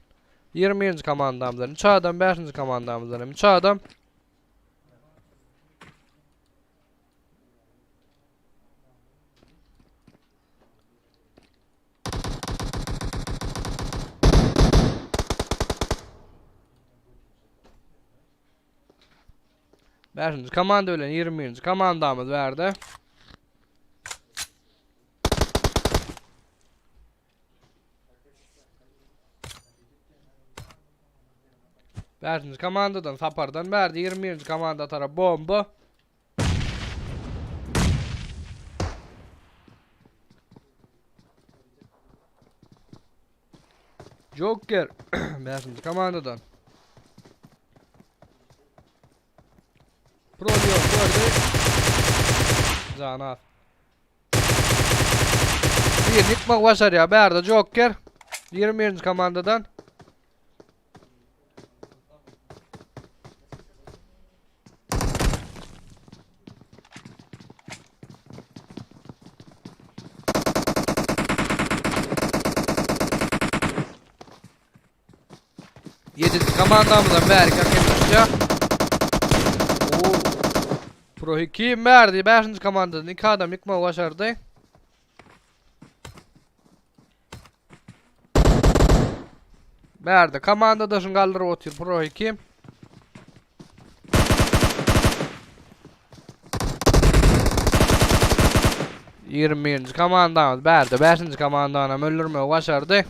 21-nji komandamyzdan 3 adam, 5-nji komandamyzdan hem 3 adam. Bäşinji komanda bilen 21-nji komandamyz bärde. Bäşinji komandadan Sapardan bärde 21-nji komanda tarap bomba. Joker 5. komandadan. Pro diyor gördü. Canat. Bir yıkmak başarıyor. Berde Joker. 21. komandadan. Ýedinji komandamyzdan bärik ýakynlaşýar. Oo. Pro 2 berdi. 5-nji komandadan 2 adam ýykmagy başardy. Bärde komandadaşyny galdyryp otyr Pro 2. 21-nji komandamyz bärde 5-nji komandany hem öldürmegi başardy.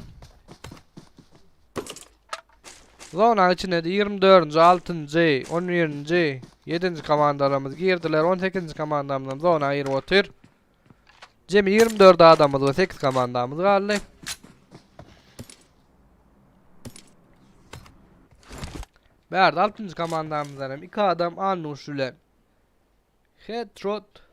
Zonanyň içine de 24-nji, 6-njy, 11-nji, 7-nji komandalarymyz girdiler. 18-nji komandamyzam zona girip otyr. Jemi 24 adamymyz we 8 komandamyz galdy. Bärde 6-njy komandamyzdan hem 2 adam Annuş bilen Headshot.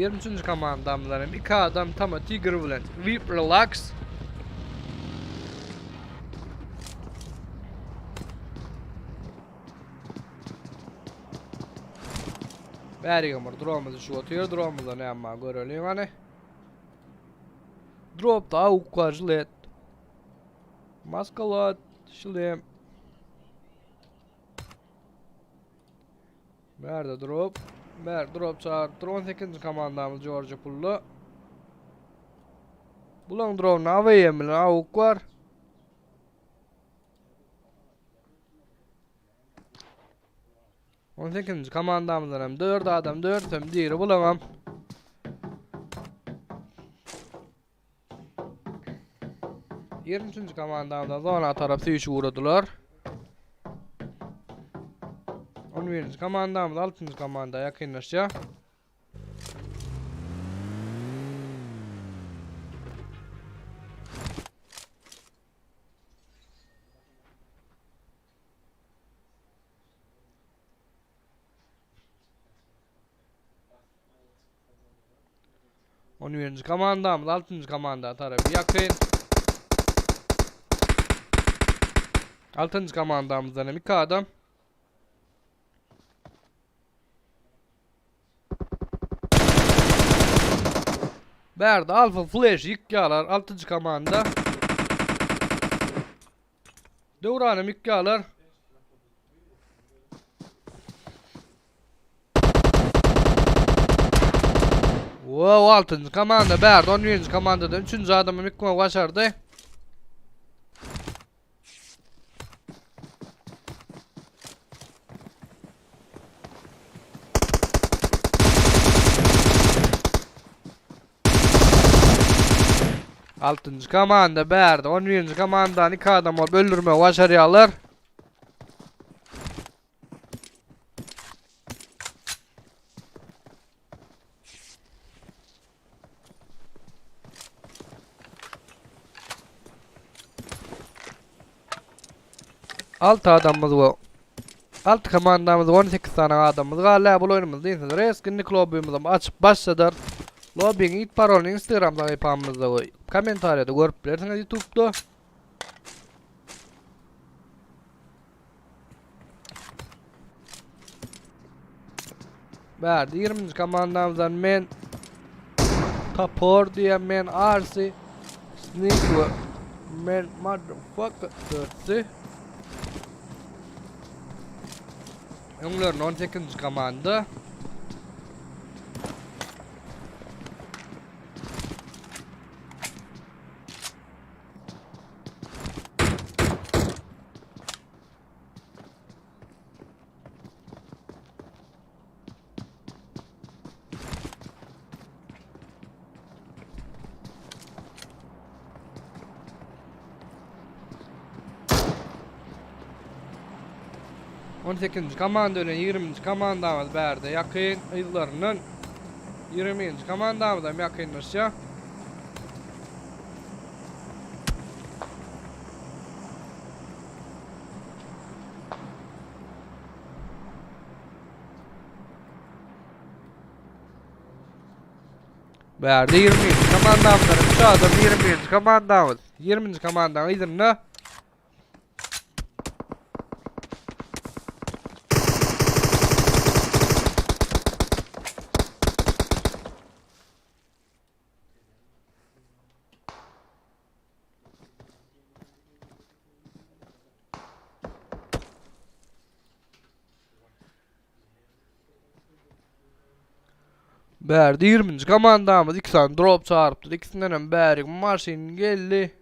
Ýigrimi üçünji komandamyzdan hem iki adam Tama Tiger bilen Vip Relax. Bärigem bir dromyz düşüp otyr. Dromyzda näme bar göreliň hany. Dropda awuk bar, jilet. Maskalat, şlem. Bärde drop. Bär drop çagyrypdyr. 18-nji komandamyz George Pullo. Bulaň dropunda AWM bilen awuk bar. 18-nji komandamyzdan hem 4 adam 4 hem diri bulamam. 23-nji komandamyzdan zona tarap süýşüp ugradylar. 11-nji komandamyz 6-njy komanda ýakynlaşýar. On birinji komandamyz altynjy komanda tarap ýakyn. Altynjy komandamyzdan hem iki adam. Bärde Alfa Flash ýykýarlar altynjy komanda. Döwranam ýykýarlar. Wow, altynjy komanda bärde 11-nji komandadan 3-nji adamy ýykmagy başardy. Altynjy komanda bärde 11-nji komandany iki adam bolup öldürmegi başarýarlar. Altı adamımız bu. Altı komandamyz 18 tane adamımız galdy. Bu oýnumyz diýsin. Reskinlik lobby'mizi açyp başladar. Lobby'ň ilk parolyny Instagram sahypamyzda we kommentariýada görüp bilersiňiz YouTube'da. Bärde 20-nji komandamyzdan men Topor diýen men Arsi Sneak we men motherfucker dörtsi. Öňlerinde 18-nji komanda. On sekizinji komanda bilen ýigriminji komandamyz bärde ýakyn yzlaryndan ýigriminji komandamyz hem ýakynlaşýar. Bärde 21. Komandamyzdan 3 adam 21. Komandamyz. 20. Komandanyň yzynda. Bärde 20-nji komandamyz 2 sany drop çarypdyr. Ikisinden hem bärik maşyn geldi.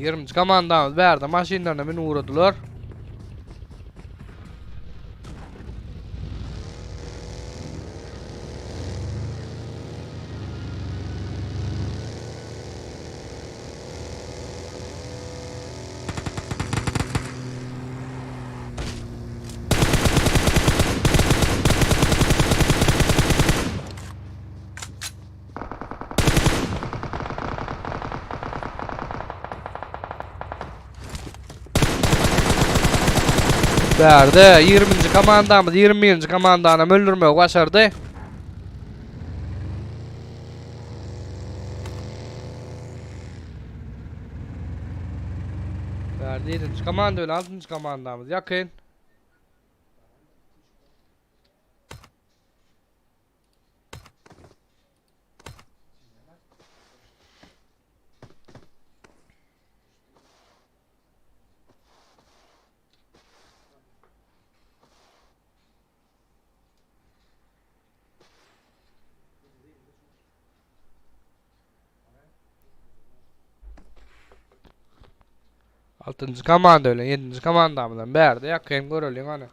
Ýigriminji komandamyz bärde maşynlaryna münüp ugradylar. Bärde 20-nji komandamyz 21-nji komandany öldürmegi başardy. Bärde 7-nji komanda bilen 6-njy komandamyz ýakyn. Altynjy komanda bilen ýedinji komandamyzam bärde ýakyn göreliň hany.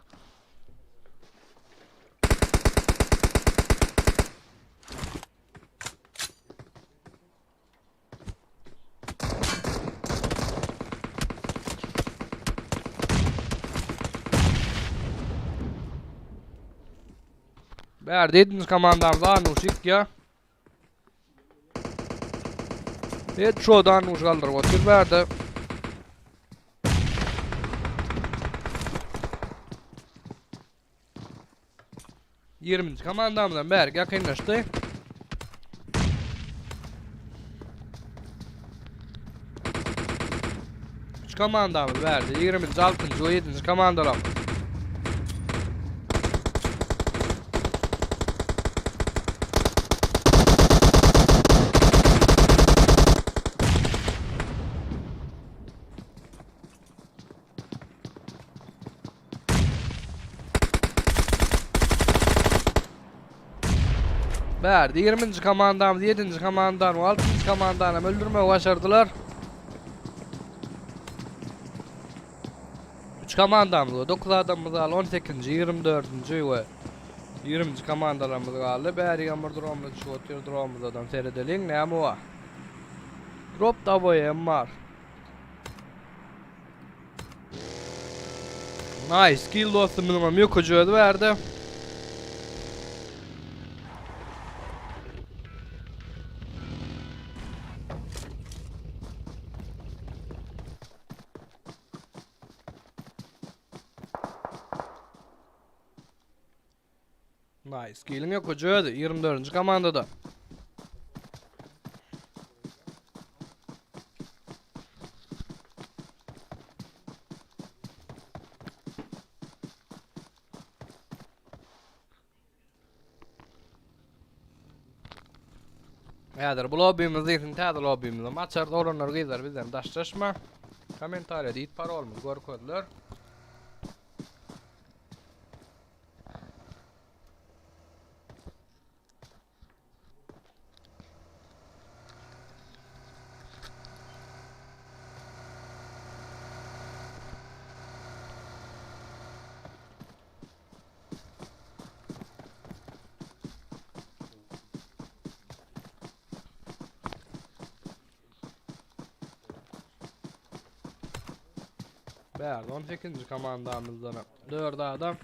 Bärde ýedinji komandamyz Anuşik ýa. Headshot Anuş galdyryp otyr bärde. Ýigriminji komandamyzam bärik ýakynlaşdy. Üç komandamyz bärde. Ýigriminji, altynjy we ýedinji komandalar. Bärde 20-nji komandamyz 7-nji komandany we 6-njy komandany hem öldürmegi başardylar. 3 komandamyz we 9 adamymyz galdy. 18-nji, 24-nji we. Ýigriminji komandalarymyz galdy. Bärigem bir dromymyz düşüp otyr. Dromymyzadam seredeliň. Näme bar? Drop daboýem bar. Nice kill dostumyzyň hem ýokuju özi bärde. Nice. Kill'iň ýokuju özi 24-nji komandada. Häzir bu lobbymiz diýsin täze lobbymyzy açarys oglanlar gyzlar bizden daşlaşma. Kommentariýada it parolymyzy görkezdiler. Bärde 18. komandamyzdan 4 adam.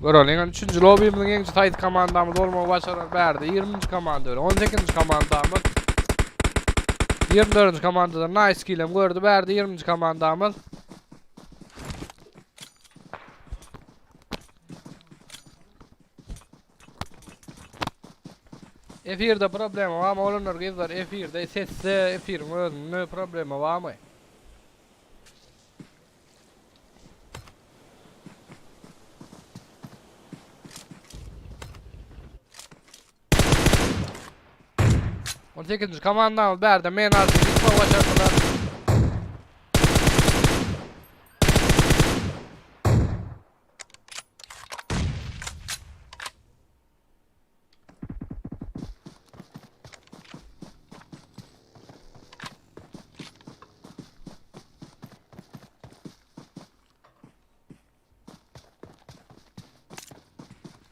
Göreliň, 3-nji lobbymiziň ýeňiji saýt komandamyz bolmagy başarar bärde. 20-nji komanda bilen 18-nji komandamyz. 24-nji komandada nice kill hem gördü bärde 20-nji komandamyz. Efirde problema barmy oglanlar gyzlar efirde sesde efiriň özünde problema barmy? On sekizinji komandamyz bärde men alty gitme başardylar.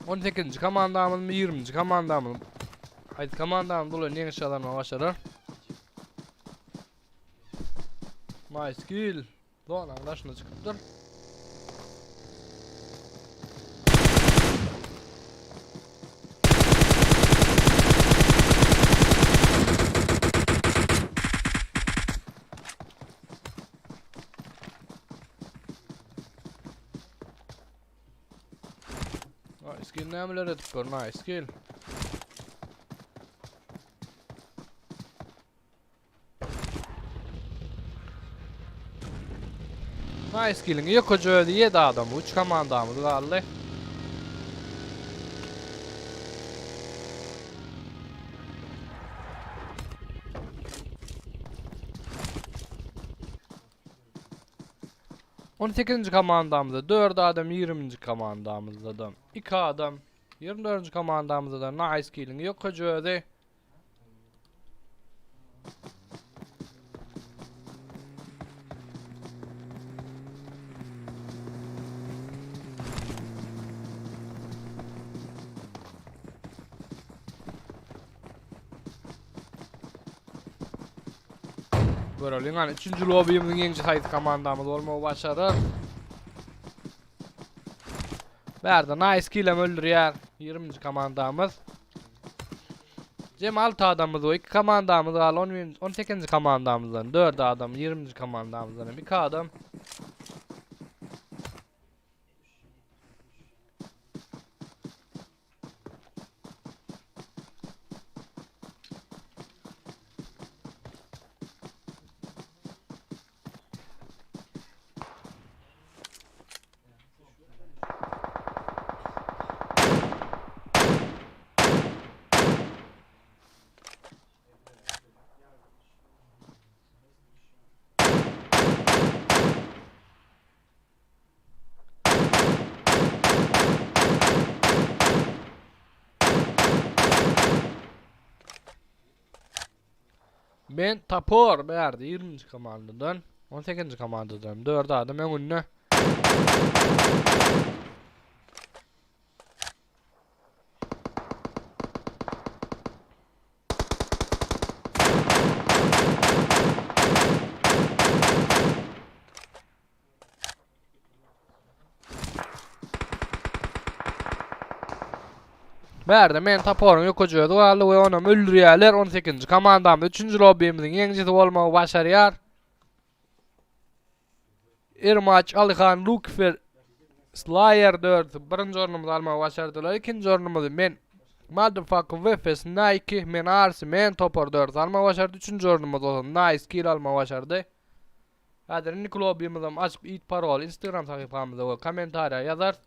On sekizinji komandamyzmy, ýigriminji komandamyzmy? Haýsy komandamyz bular ýeňiş gazanmagy başarar? Nice kill. Zonanyň daşyna çykypdyr. Nice kill nämeler edip gör, nice kill. Nice kill'in ýokaja özi 7 adam, 3 komandamyz galdy. On sekizinji komandamyzda 4 adam, 20-nji komandamyzda da 2 adam, 24-nji komandamyzda da Nice Kill'in ýokaja özi. Göreliň hany üçünji lobbymiziň ýeňiji haýsy komandamyz bolmagy başarar. Bärde nice kill hem öldürýär 20-nji komandamyz. Jem 6 adamymyz we 2 komandamyz galdy. 11 18-nji komandamyzdan 4 adam, 20-nji komandamyzdan hem 2 adam. Men Topor bärde 20-nji komandadan, 18-nji komandadan 4 adam öňünde. Bärde men toporyň ýokaja özi galdy we onam öldürýärler. 18-nji komandamyz 3-nji lobbymyzyň ýeňijisi bolmagy başarýar. Irmaç, Alyhan, Lukifer, Slayer dördüsi birinji ornumyzy almagy başardylar. Ikinji ornumyzy men Motherfucker VFS Nike, men Arsi, men topar dördüsi almagy başardy. Üçünji ornumyzy bolsa Nice Kill almagy başardy. Häzir indiki lobbymyzam açyp it parol Instagram sahypamyza we kommentariýa ýazarys.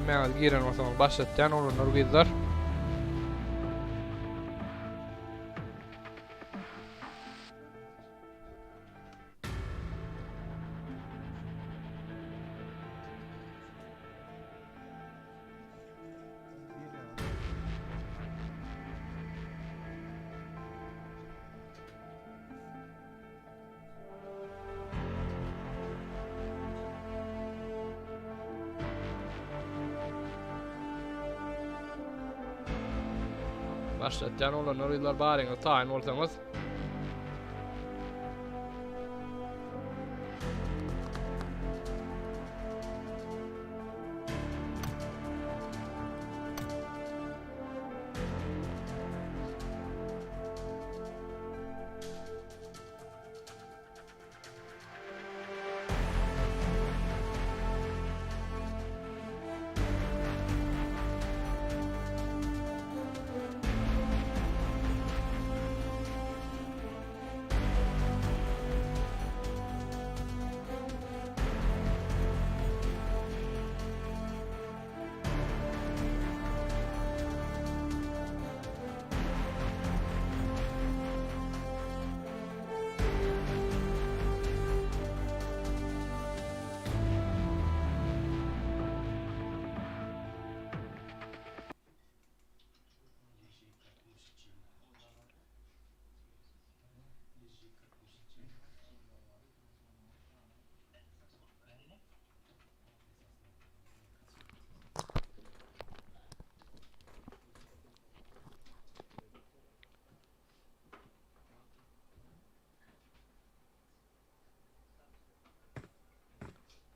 Hemmäňiz giren bolsaňyz başlatýan oglanlar gyzlar. Başlatýan oglanlar gyzlar baryňyz taýyn bolsaňyz.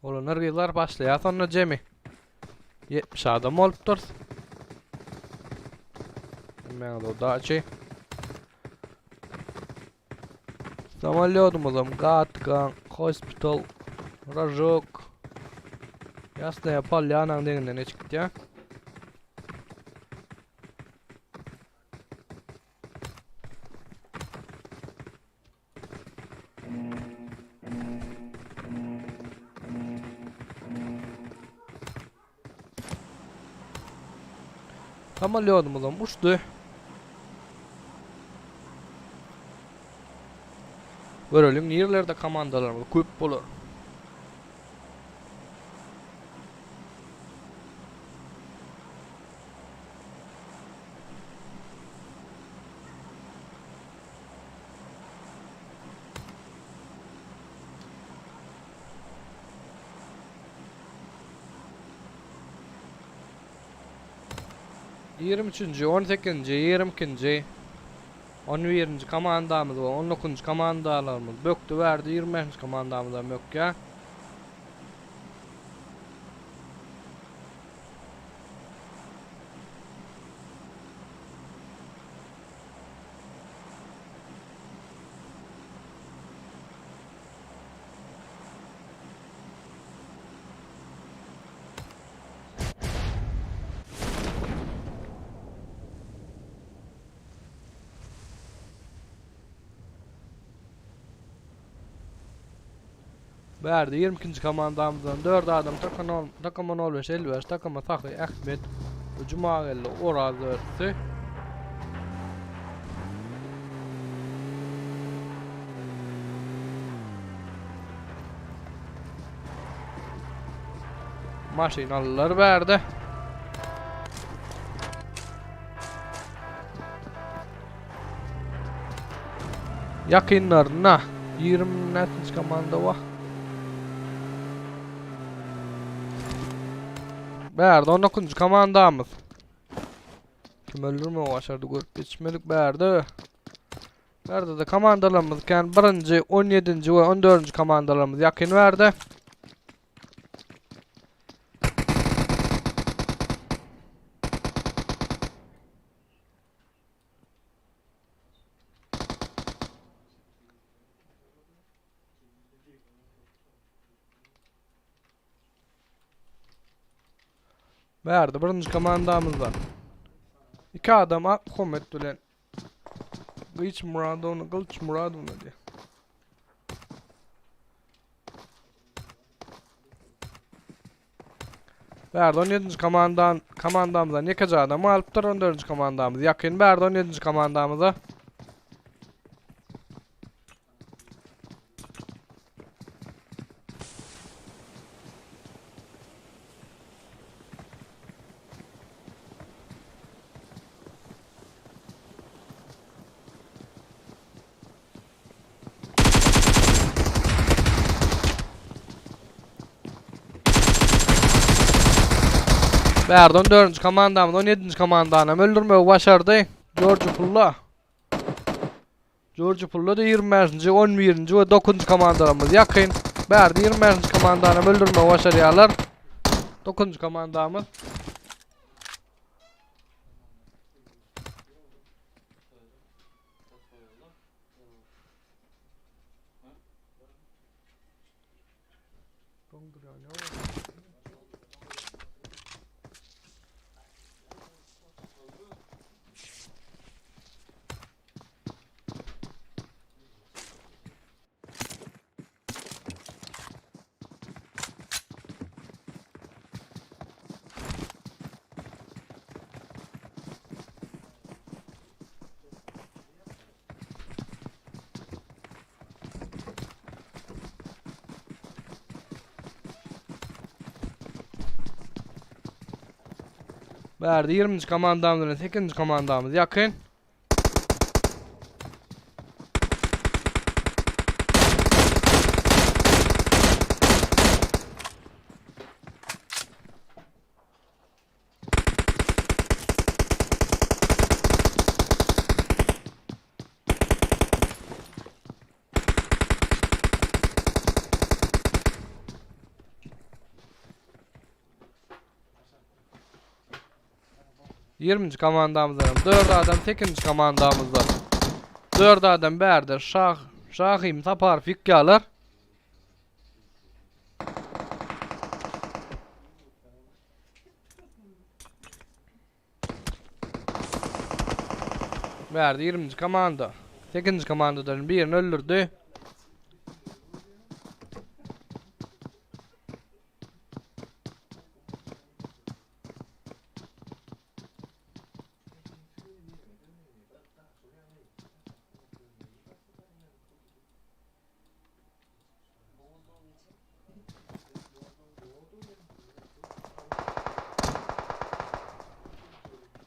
Oglanlar gyzlar başlaýar sonda jemi. 70 adam bolupdyr. Hemmäňize udaçi. Samolýodumyzam Gatgan, Hospital, Rajok, Ýasnaýa Polýanaň deňinden geçip gidýär. Samolýodumyzam uçdy. Göreliň nirelerde komandalarymyz köp bolar. 23-nji, 18-nji, 22-nji, 11-nji komandamyz we 19-njy komandalarymyz bökdi bärde, 25-nji komandamyzam bökýär. Bärde 22-nji komandamyzdan 4 adam takama 05 55 takama Sahy Ahmet we Jumageldi Oraz dörtüsi. Maşyn aldylar bärde. Ýakynlaryna 20 näçinji komanda wah. Bärde 19-njy komandamyz. Kim öldürme başardy görüp geçmedik bärde. Bärde-de komandalarymyz kän. Birinji, 17-nji we 14-nji komandalarymyz ýakyn bärde. Bärde birinji komandamyzdan. Iki adam Muhammed bilen Gylyç Muradowna, Gylyç Muradowna diýýär. Bärde 17-nji komandan komandamyzdan ýekeje adam galypdyr. 14-nji komandamyz ýakyn bärde 17-nji komandamyza. Bärde 14-nji komandamyz 17-nji komandany hem öldürmegi başardy. George Pulla. George Pulla da 25-nji, 11-nji we 9-njy komandalarymyz ýakyn. Bärde 25-nji komandany hem öldürmegi başarýarlar. 9-njy komandamyz. Bärde 20-nji komandamyz bilen 8-nji komandamyz ýakyn. Ýigriminji komandamyzdan hem 4 adam, 8-nji komandamyzdan 4 adam bärde Şah Şahim Saparow ýykýarlar. Bärde 20-nji komanda. 8-nji komandadan birini öldürdi.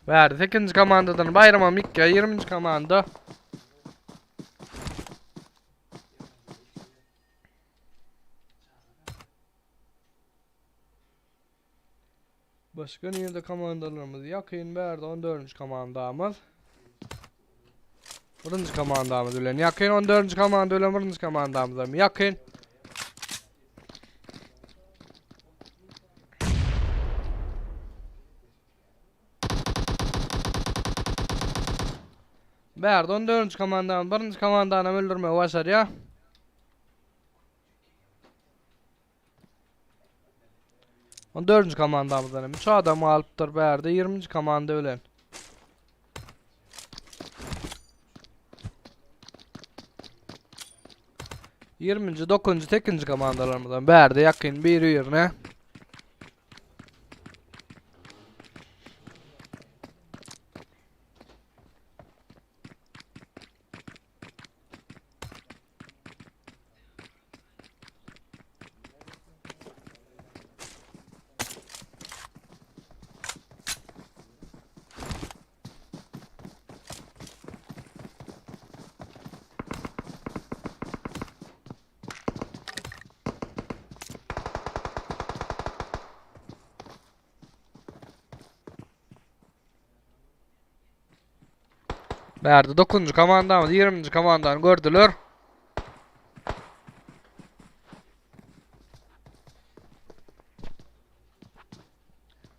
Bärde 8-nji komandadan Baýram Mikka 20-nji komanda. Başga nirde komandalarymyz ýakyn bärde 14-nji komandamyz. Birinji komandamyz bilen ýakyn 14-nji komanda bilen birinji komandamyz hem ýakyn. Bärde 14-nji komandamyz birinji komandany hem öldürmegi başarýar. 14-nji komandamyzdan hem 3 adam galypdyr bärde 20-nji komanda bilen. Ýigriminji, dokuzynjy, sekizinji komandalarymyzdan bärde ýakyn biri-birine. Bärde 9-njy komandamyz 20-nji komandany gördüler.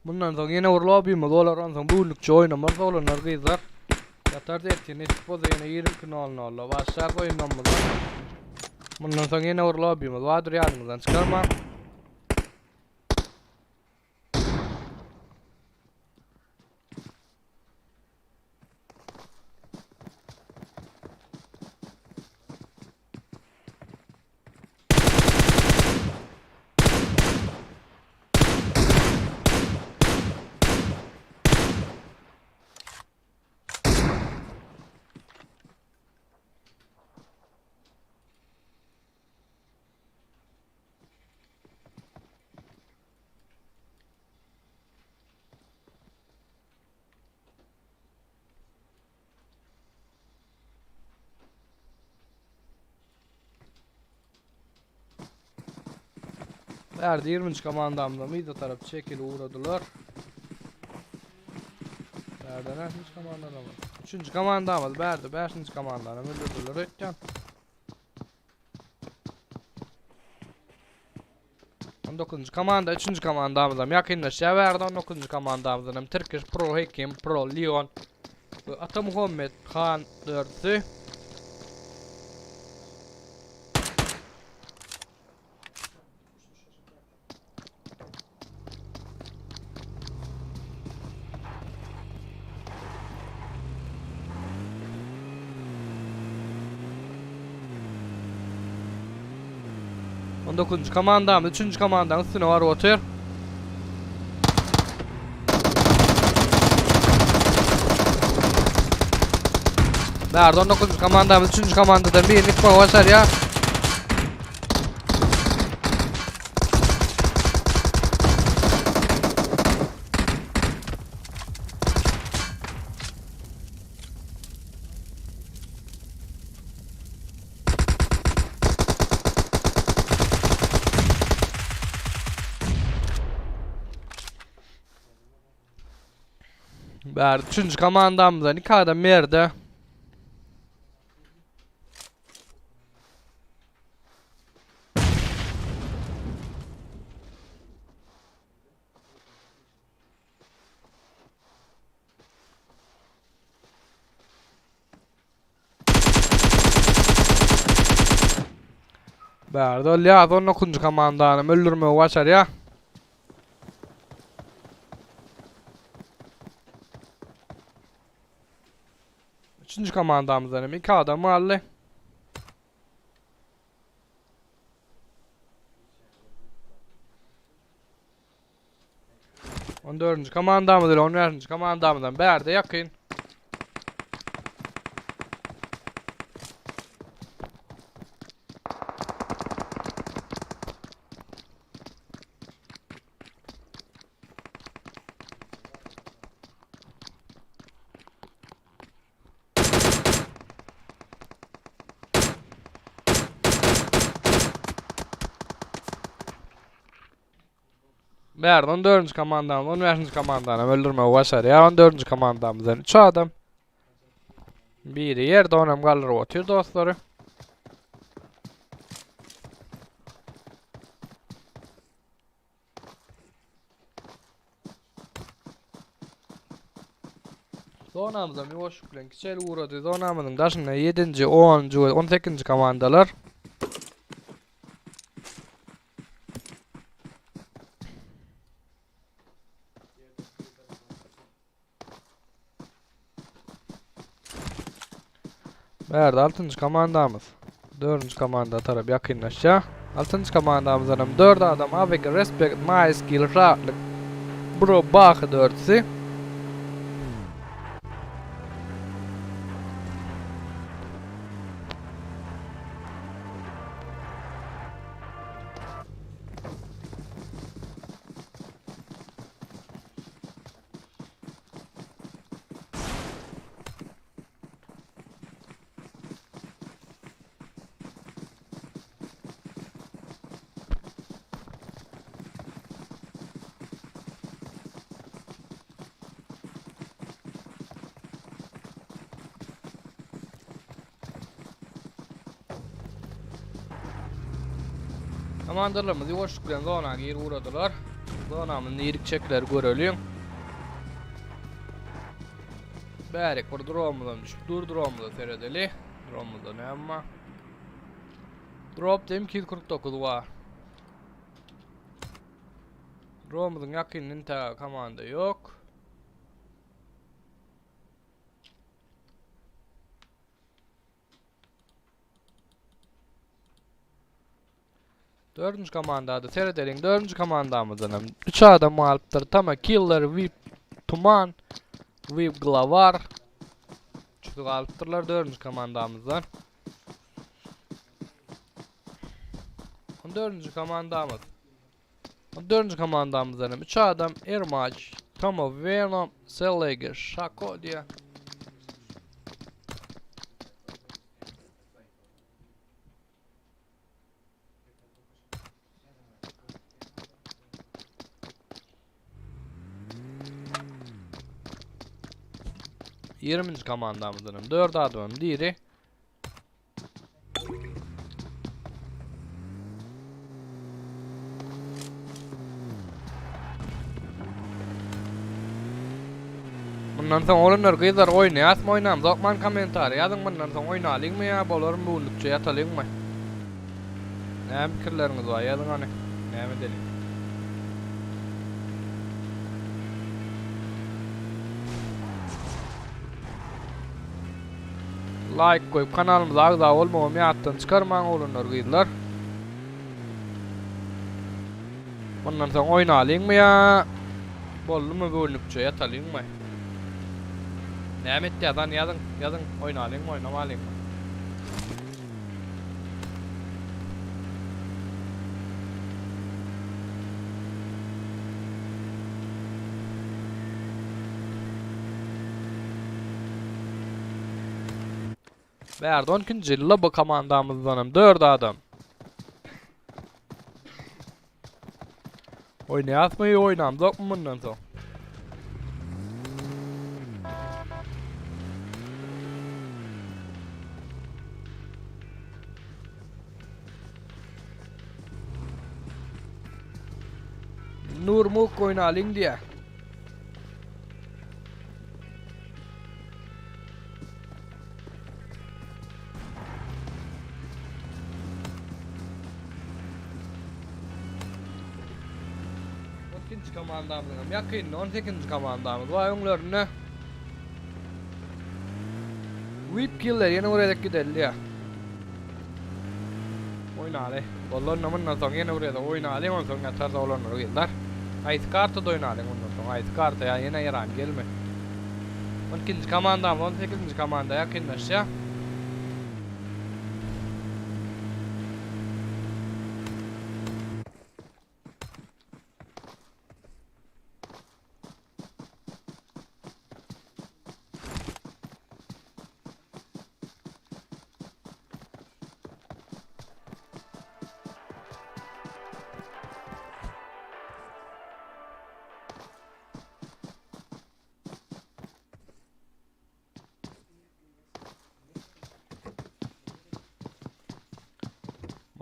Bundan soň ýene bir lobbymiz bolar, onsoň bu günlükçe oýnamaz oglanlar gyzlar. Ýatar ertir nesip bolsa ýene 22.00-da başlar oýnamyza. Bundan soň ýene bir lobbymiz bardyr ýadyňyzdan çykarmaň. Bärde 20-nji komandamyzam yza tarap çekil ugradylar. Bärde näçinji komandalar? Üçünji komandamyz bärde bäşinji komandany öldürdüler öýtýän. 19-njy komanda 3-nji komandamyzam ýakynlaşýar bärde 19-njy komandamyzdan hem Turkish Pro Hekim Pro Leon we Ata Muhammed Han dördüsi. On dokuzunjy komandamyz üçünji komandanyň üstüne baryp otyr. Bärde 19-njy komandamyz 3-nji komandadan birini ýykmagy başarýar. Bäri üçünji komandamyzdan iki adam ýerde. Bärde Lyaz 19-njy komandany öldürmegi başarýar. Üçünji komandamyzdan hem iki adam galdy. On dördünji komandamyz ile on bäşinji komandamyzdan bärde ýakyn. Bärde 14-nji komandamyz 15-nji komandany öldürmegi başarýar. 14-nji komandamyzdan 3 adam. Biri ýerde onam galdyryp otyr dostlary. Zonamyzam ýuwaşlyk bilen kiçeli ugrady. Zonamyzyň daşynda 7-nji, 10-njy we 18-nji komandalar. Bärde 6-njy komandamyz. 4-nji komanda tarap ýakynlaşýar. 6-njy komandamyzdan hem 4 adam AVG Respect, Mayskill, Rahatlyk, Bro Bahy dördüsi. Komandalarymyz ýuwaşlyk bilen zona girip ugradylar. Zonamyz nirik çekiler göreliň. Bärik bir dromumyzam düşüp dur dromumuza seredeli. Dromumyzda näme bar? Drop M249 bar. Dromumyzyň ýakynynda intäge komanda ýok. Dördünji komandada seredeliň. Dördünji komandamyzdan hem 3 adam galypdyr. Tama Killer, VIP Tuman, VIP Glavar. Üçüsi galypdyrlar dördünji komandamyzdan. 14-nji komandamyz. 14-nji komandamyzdan hem 3 adam Ermaç, Tomo Venom, Selege, Şako diýe. 20-nji komandamyzdan hem 4 adamam diri. Mundan soň oglanlar gyzlar oýnaýasmy oýnamzokman kommentariýa ýazyň mundan soň oýnalyňmy ýa bolarmy bu günlükçe ýatalyňmy? Näme pikirleriňiz bar ýazyň hany näme edeli? Laýk goýup kanalymyza agza bolmagam ýatdan çykarmaň oglanlar gyzlar. Mundan soň oýnalyňmy ýa boldumy bu günlükçe ýatalyňmy? Näme etýäs hany ýazyň ýazyň oýnalyňmy oýnamalyňmy? Bärde 12-nji LB komandamyzdan hem 4 adam. Oýnaýasmy, oýnamzokmy mundan soň? Nurmuk oýnalyň diýä. Ikinji komandamyz hem ýakynda 18-nji komandamyz bar öňlerinde. VIP killer ýene bir gezek gideldi ýa. Oýnaly. Bolanda mundan soň ýene bir gezek oýnaly, onsoň ýatarda olanlar gyzlar. Haýsy kartada oýnalyň mundan soň? Haýsy karta ýa ýene Eran gelme. 12-nji komandamyz 18-nji komanda ýakynlaşýar.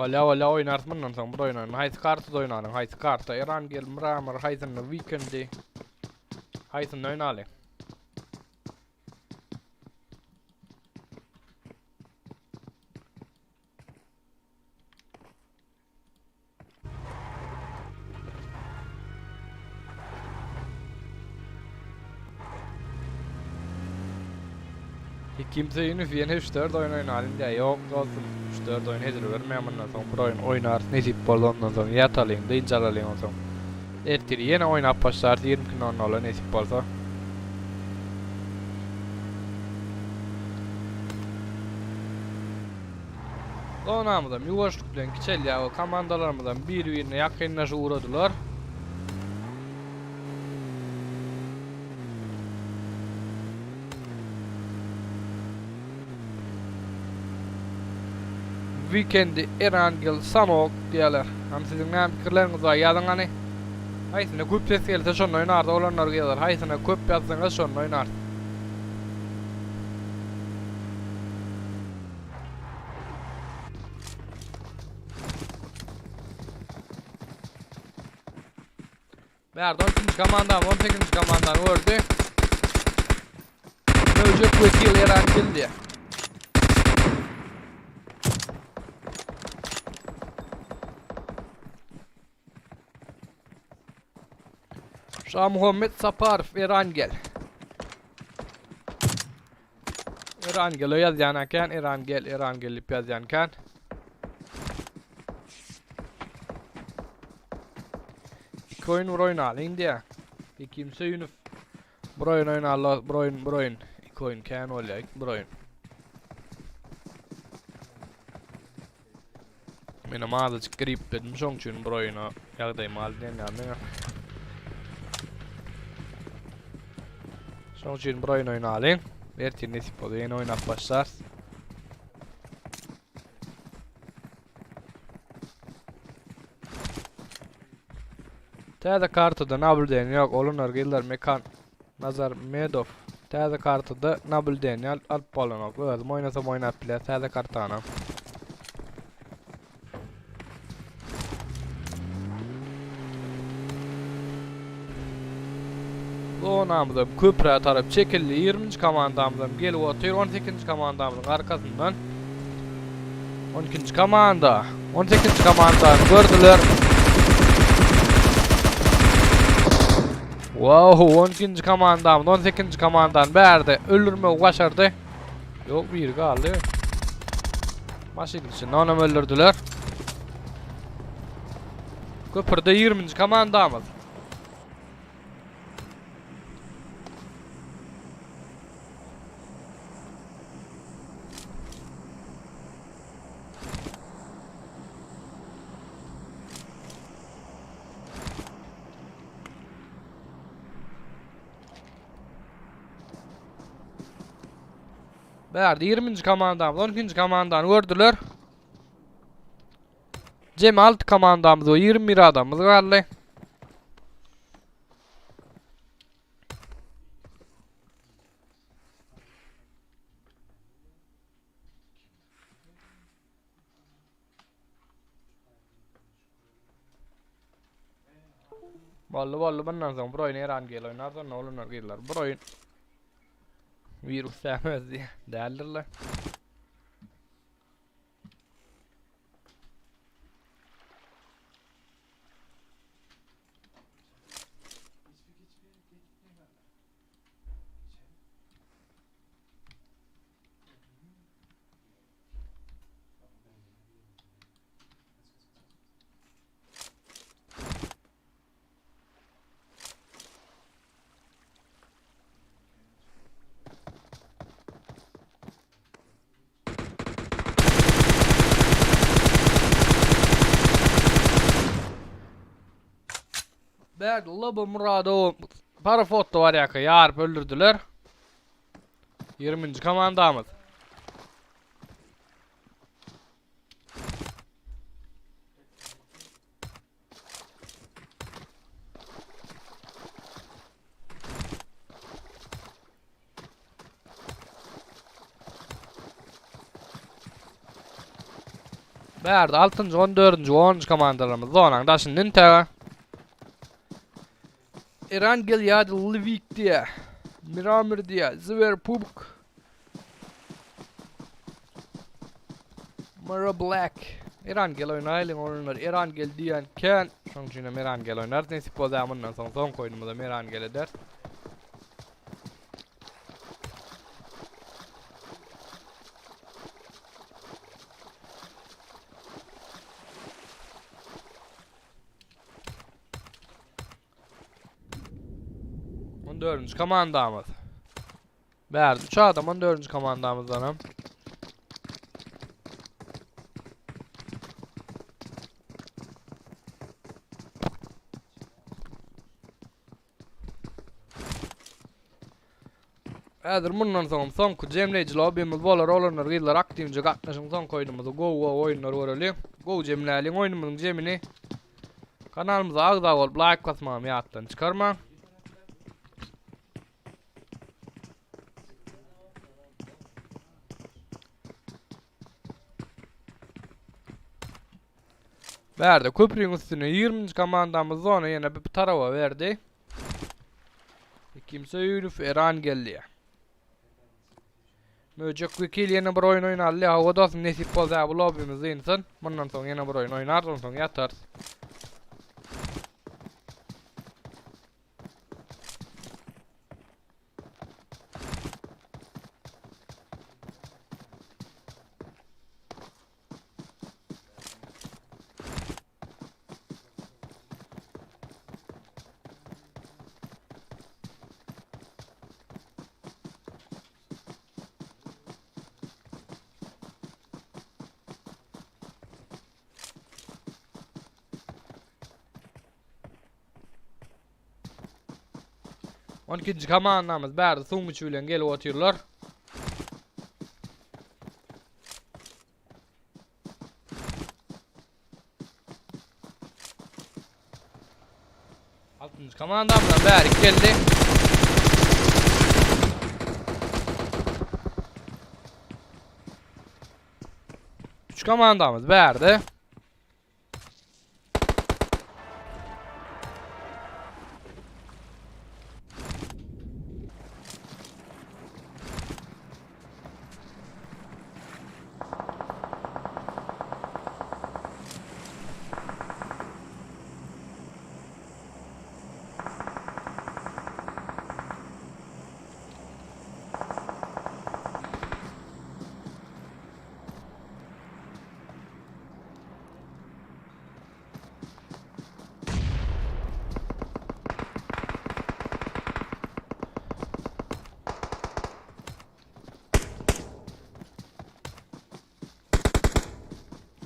Bolýa bolýa oýnarys mundan soň bir oýnaýyn. Haýsy kartada oýnalyň? Haýsy karta? Erangel, Mramor, haýsynda Weekendi? Haýsynda oýnaly? Kimse Ýunus ýene 3-4 oýun oýnalyň diýýär. Ýok dostum, 3-4 oýun hezil bermeýär mundan soň bir oýun oýnarys nesip bolsa ondan soň ýatalyň, dynç alalyň onsoň. Ertir ýene oýnap başlarys 22:00 nesip bolsa. Zonamyzam ýuwaşlyk bilen kiçelýär we komandalarymyzam bir-birine ýakynlaşyp ugradylar. Weekendi Erangel Sanok diýýärler. Hany siziň näme pikirleriňiz bar ýazyň hany. Haýsyna köp ses gelse şonda oýnarys oglanlar gyzlar. Haýsyna köp ýazsaňyz şonda oýnarys. Bärde 12-nji komanda, 18-nji komandany gördü. Möjek wekil Eran geldi. Şa Muhammed Saparow Eran gel. Erangelo ýazýan eken, Erangel, Erangel diýip ýazýan eken. Iki oýun bir oýnalyň diýä. Hekim Söýünow bir oýun oýnaly, bir oýun, bir oýun. Iki oýun kän bolýar, bir oýun. Menem azajyk grip dedim, şoň üçin bir oýuna ýagdaýym al diýen ýaly meňe. Şoň üçin bir oýun oýnalyň. Ertir nesip bolsa ýene oýnap başlarys. Täze kartada Nabl diýen ýok. Olanlar gyzlar Mekan Nazar Medow. Täze kartada nablýudeniýe alyp bolanok. Özüm oýnasam oýnap bilýär täze kartany. Zonamyzam köprä tarap çekildi. 20-nji komandamyzam gelip otyr. 18-nji komandamyzyň arkasyndan. 12-nji komanda. 18-nji komandany gördüler. Wow, 12-nji komandamyz 18-nji komandany bärde öldürmegi başardy. Ýok, biri galdy. Maşynyň içinde onam öldürdüler. Köprüde 20-nji komandamyz. Bärde 20-nji komandamyz, 12-nji komandany gördüler. Jemi 6 komandamyz we 21 adamymyz galdy. Boldy boldy bundan soň bir oýun Erangel oýnar sonra oglanlar gyzlar bir oýun virus dämez diýe däldirler. Berdi Lobo Muradow parafotda barýarka ýaryp öldürdiler. 20-nji komandamyz. Bärde 6-njy, 14-nji, 10-njy komandalarymyz zonaň daşynda intäge. Erangel ýa-da Lwik diýä. Miramir diýä. Zwer Pubk. Mara Black. Erangel oýnaýlyň oýunlar. Erangel diýen kän. Şonuň üçin hem Erangel oýnarys. Nesip bolsa mundan soň soňky oýnumyzam Erangel ederis. On dördünji komandamyz. Bärde üç adam on dördünji komandamyzdan hem. Häzir mundan soň soňky jemleýji lobbymiz bolar oglanlar gyzlar aktiwje gatnaşyň soňky oýnumyzy gowy gowy oýunlar göreli. Gowy jemläliň oýnumyzyň jemini. Kanalymyza agza bolup laýk basmagam ýatdan çykarmaň. Bärde köprüň üstüne 20-nji komandamyz zona ýene bir tarawa berdi. Kimse Ýunuf Eran geldi. Möjek wekil ýene bir oýun oýnarly. Hawa dostum nesip bolsa bu lobbymiz ýynsyn. Mundan soň ýene bir oýun oýnarys, onsoň ýatarys. On ikinji komandamyz bärde suwuň içi bilen gelip otyrlar. Altynjy komandamyzdan bärik geldi. Üç komandamyz bärde.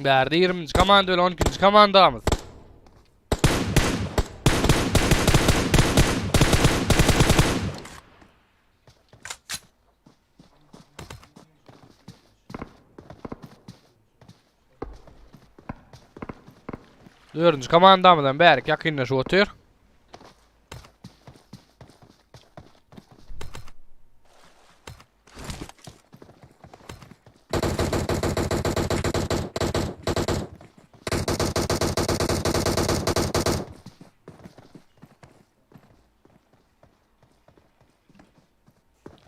Bärde 20-nji komanda bilen 12-nji komandamyz. Dördünji komandamyzdan bärik ýakynlaşyp otyr.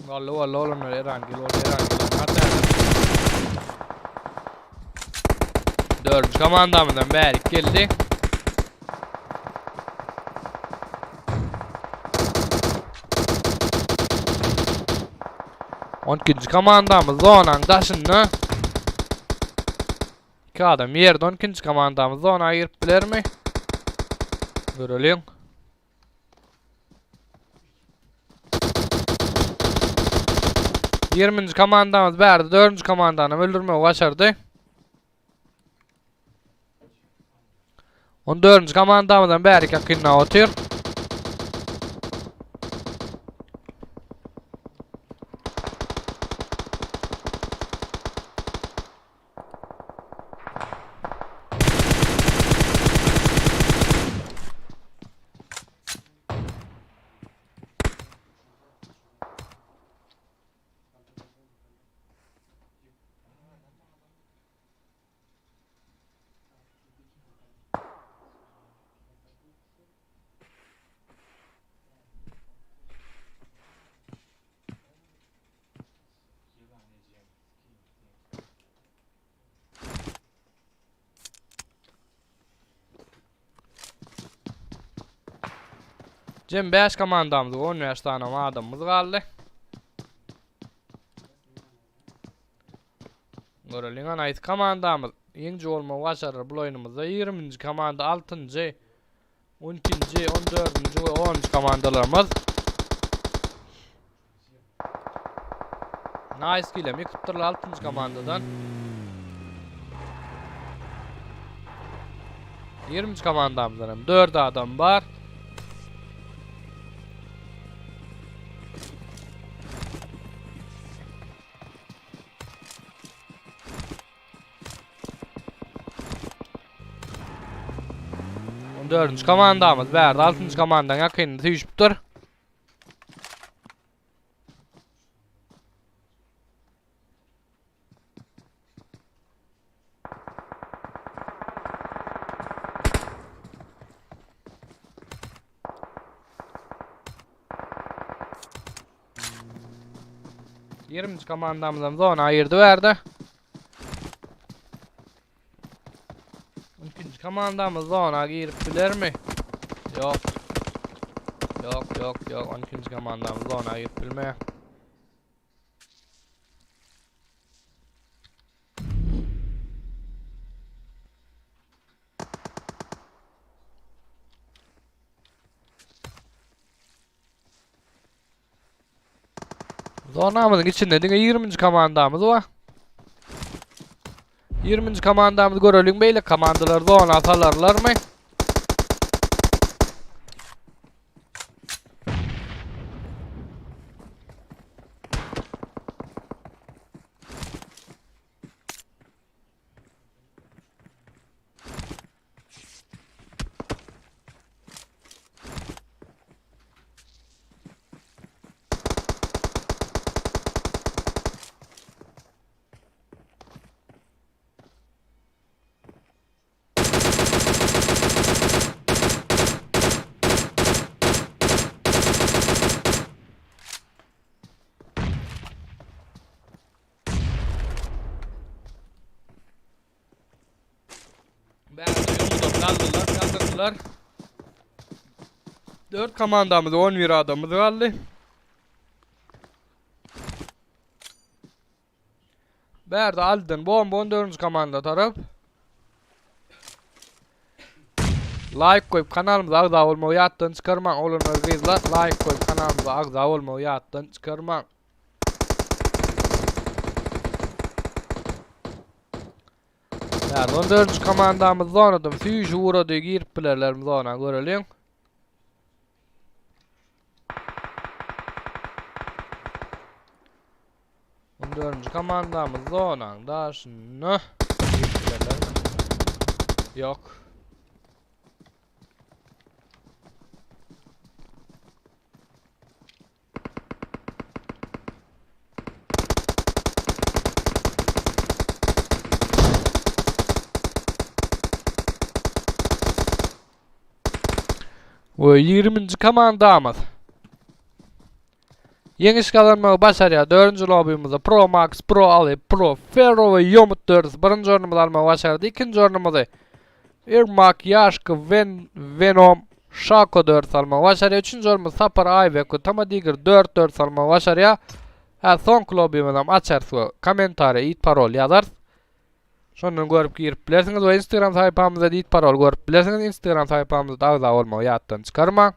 Walla walla olanlar Erangel boldy Erangel Dördünji komandamyzdan bärik geldi. On ikinji komandamyz zonaň daşynda. Iki adam ýerde on ikinji komandamyz zona girip bilermi? Göreliň. Ýigriminji komandamyz bärde dördünji komandany öldürmegi başardy. On dördünji komandamyzdan bärik ýakynda otyr. Jem 5 komandamyz 15 tane adamymyz galdy. Göreliň ana haýsy komandamyz ýeňiji bolmagy başarar bul oýnumyzda 20-nji komanda 6-njy, 12-nji, 14-nji we 10-njy komandalarymyz. Nice kilem ýykypdyrlar 6-njy komandadan. 20-nji komandamyzdan hem 4 adam bar. On dördünji komandamyz bärde altynjy komandaň ýakynynda süýşüpdir. Ýigriminji komandamyzam zona aýyrdy bärde. Ikinji komandamyz zona girip bilermi? Ýok. Ýok, ýok, ýok. On ikinji komandamyz zona girip bilmeýär. Zonamyzyň içinde diňe 20-nji komandamyz bar. 20-nji komandamyzy göreliň beýle komandalar zona salarlarmy? Bärde ýoňudan galdylar, galdyrdylar. 4 komandamyz 11 adamymyz galdy. Bärde aldan bomba 14. komanda tarap. Like goýup kanalymyza agza bolmagy ýatdan çykarmaň oglanlar gyzlar like goýup kanalymyza agza bolmagy ýatdan çykarmaň. Bärde 14. komandamyz zonadym süýşi ugrady girip bilerlermi zona göreliň. On dördünji komandamyz zonaň daşynda. Yok. We 20-nji komandamyz. Ýeňiş gazanmagy başarýar. Dördünji lobimizde Pro Max, Pro Ali, Pro Ferro we Ýomut dördüsi birinji ornumyzy almagy başardy. Ikinji ornumyzy Irmak, Ýaşka, Wen, Venom, Şako dördüsi almagy başarýar. Üçünji ornumyzy Sapar, Aýbek we Tamadigr dört dördüsi almagy başarýar. Hä, soňky lobimizem açarys we kommentariýa it parol ýazarys. Şondan görüp girip bilersiňiz we Instagram sahypamyzda it parol görüp bilersiňiz. Instagram sahypamyzda agza bolmagy ýatdan çykarmaň.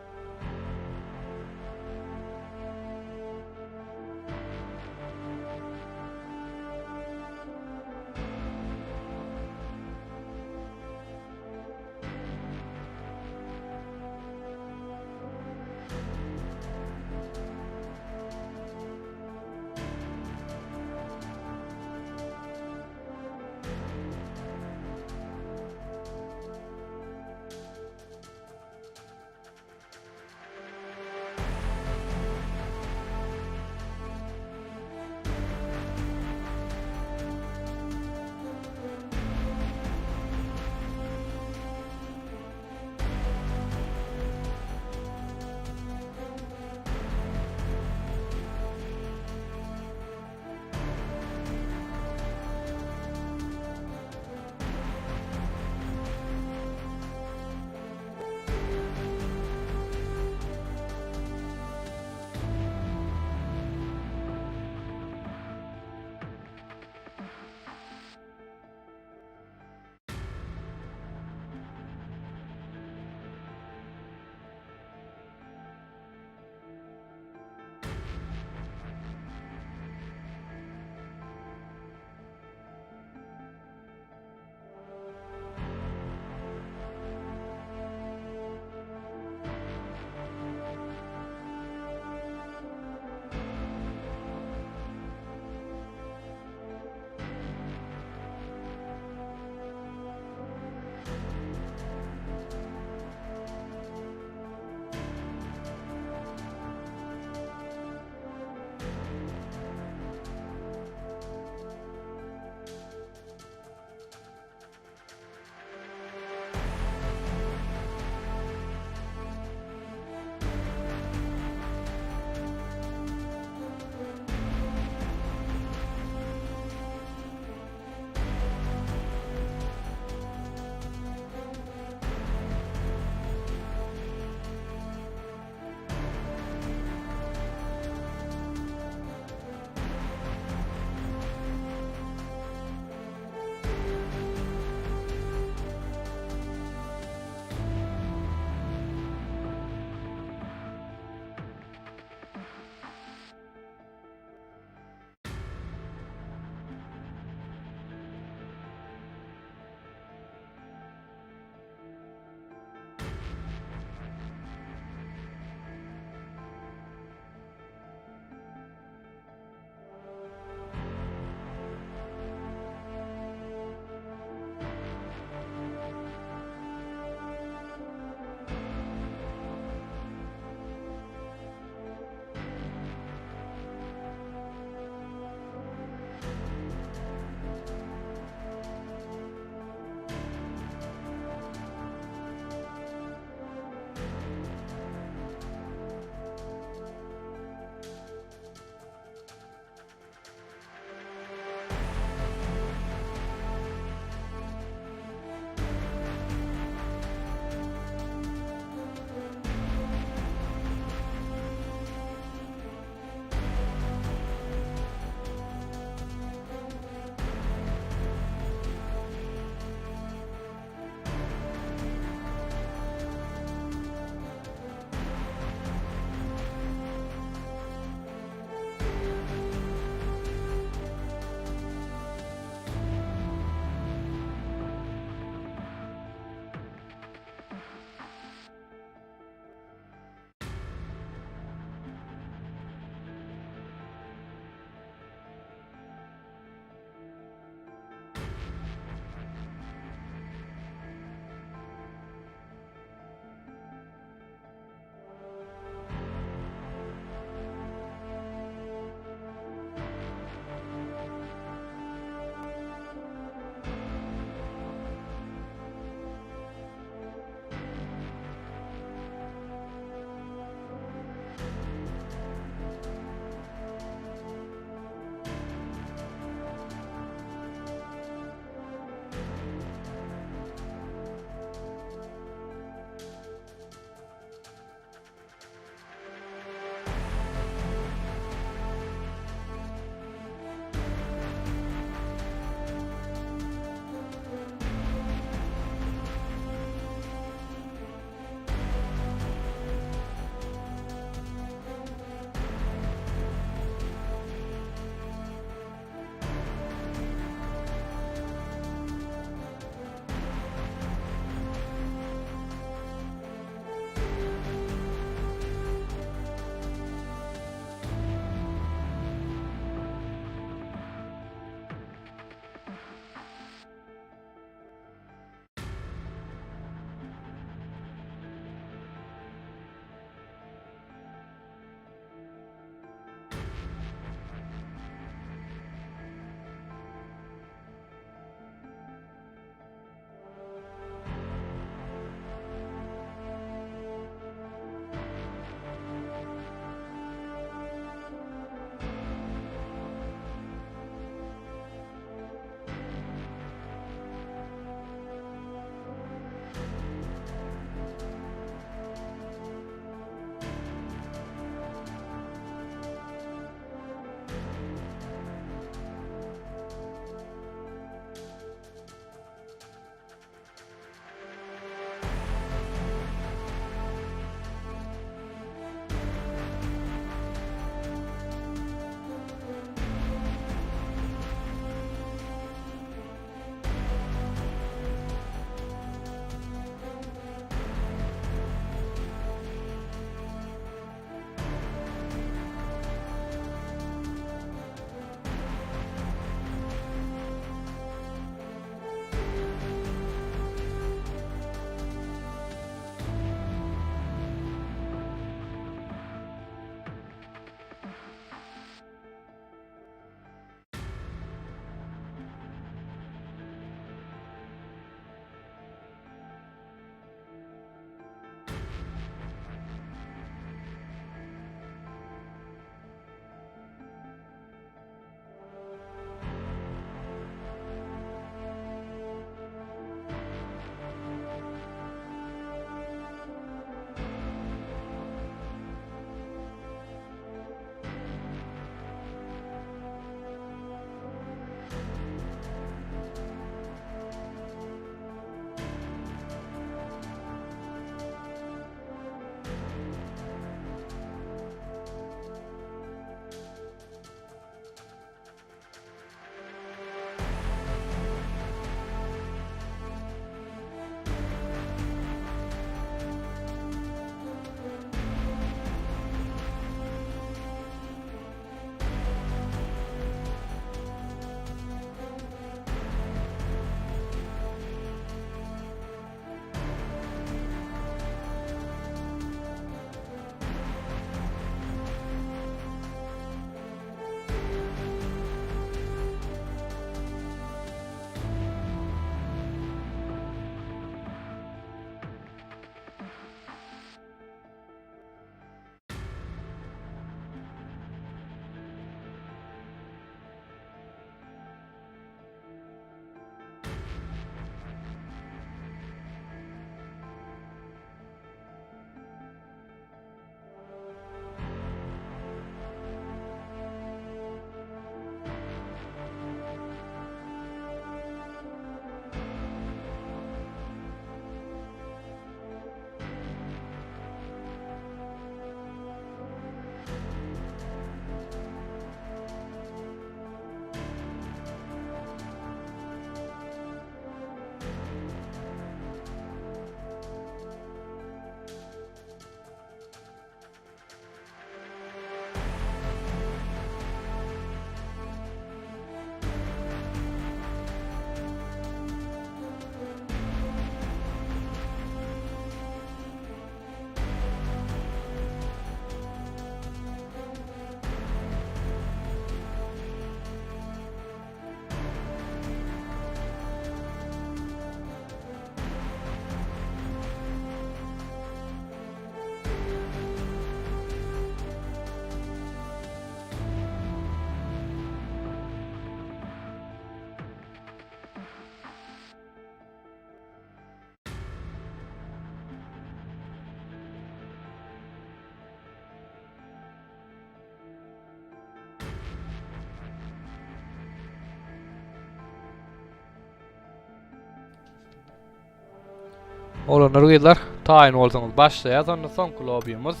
Oglanlar gyzlar taýyn bolsaňyz başlaýas onda soňky lobbymiz.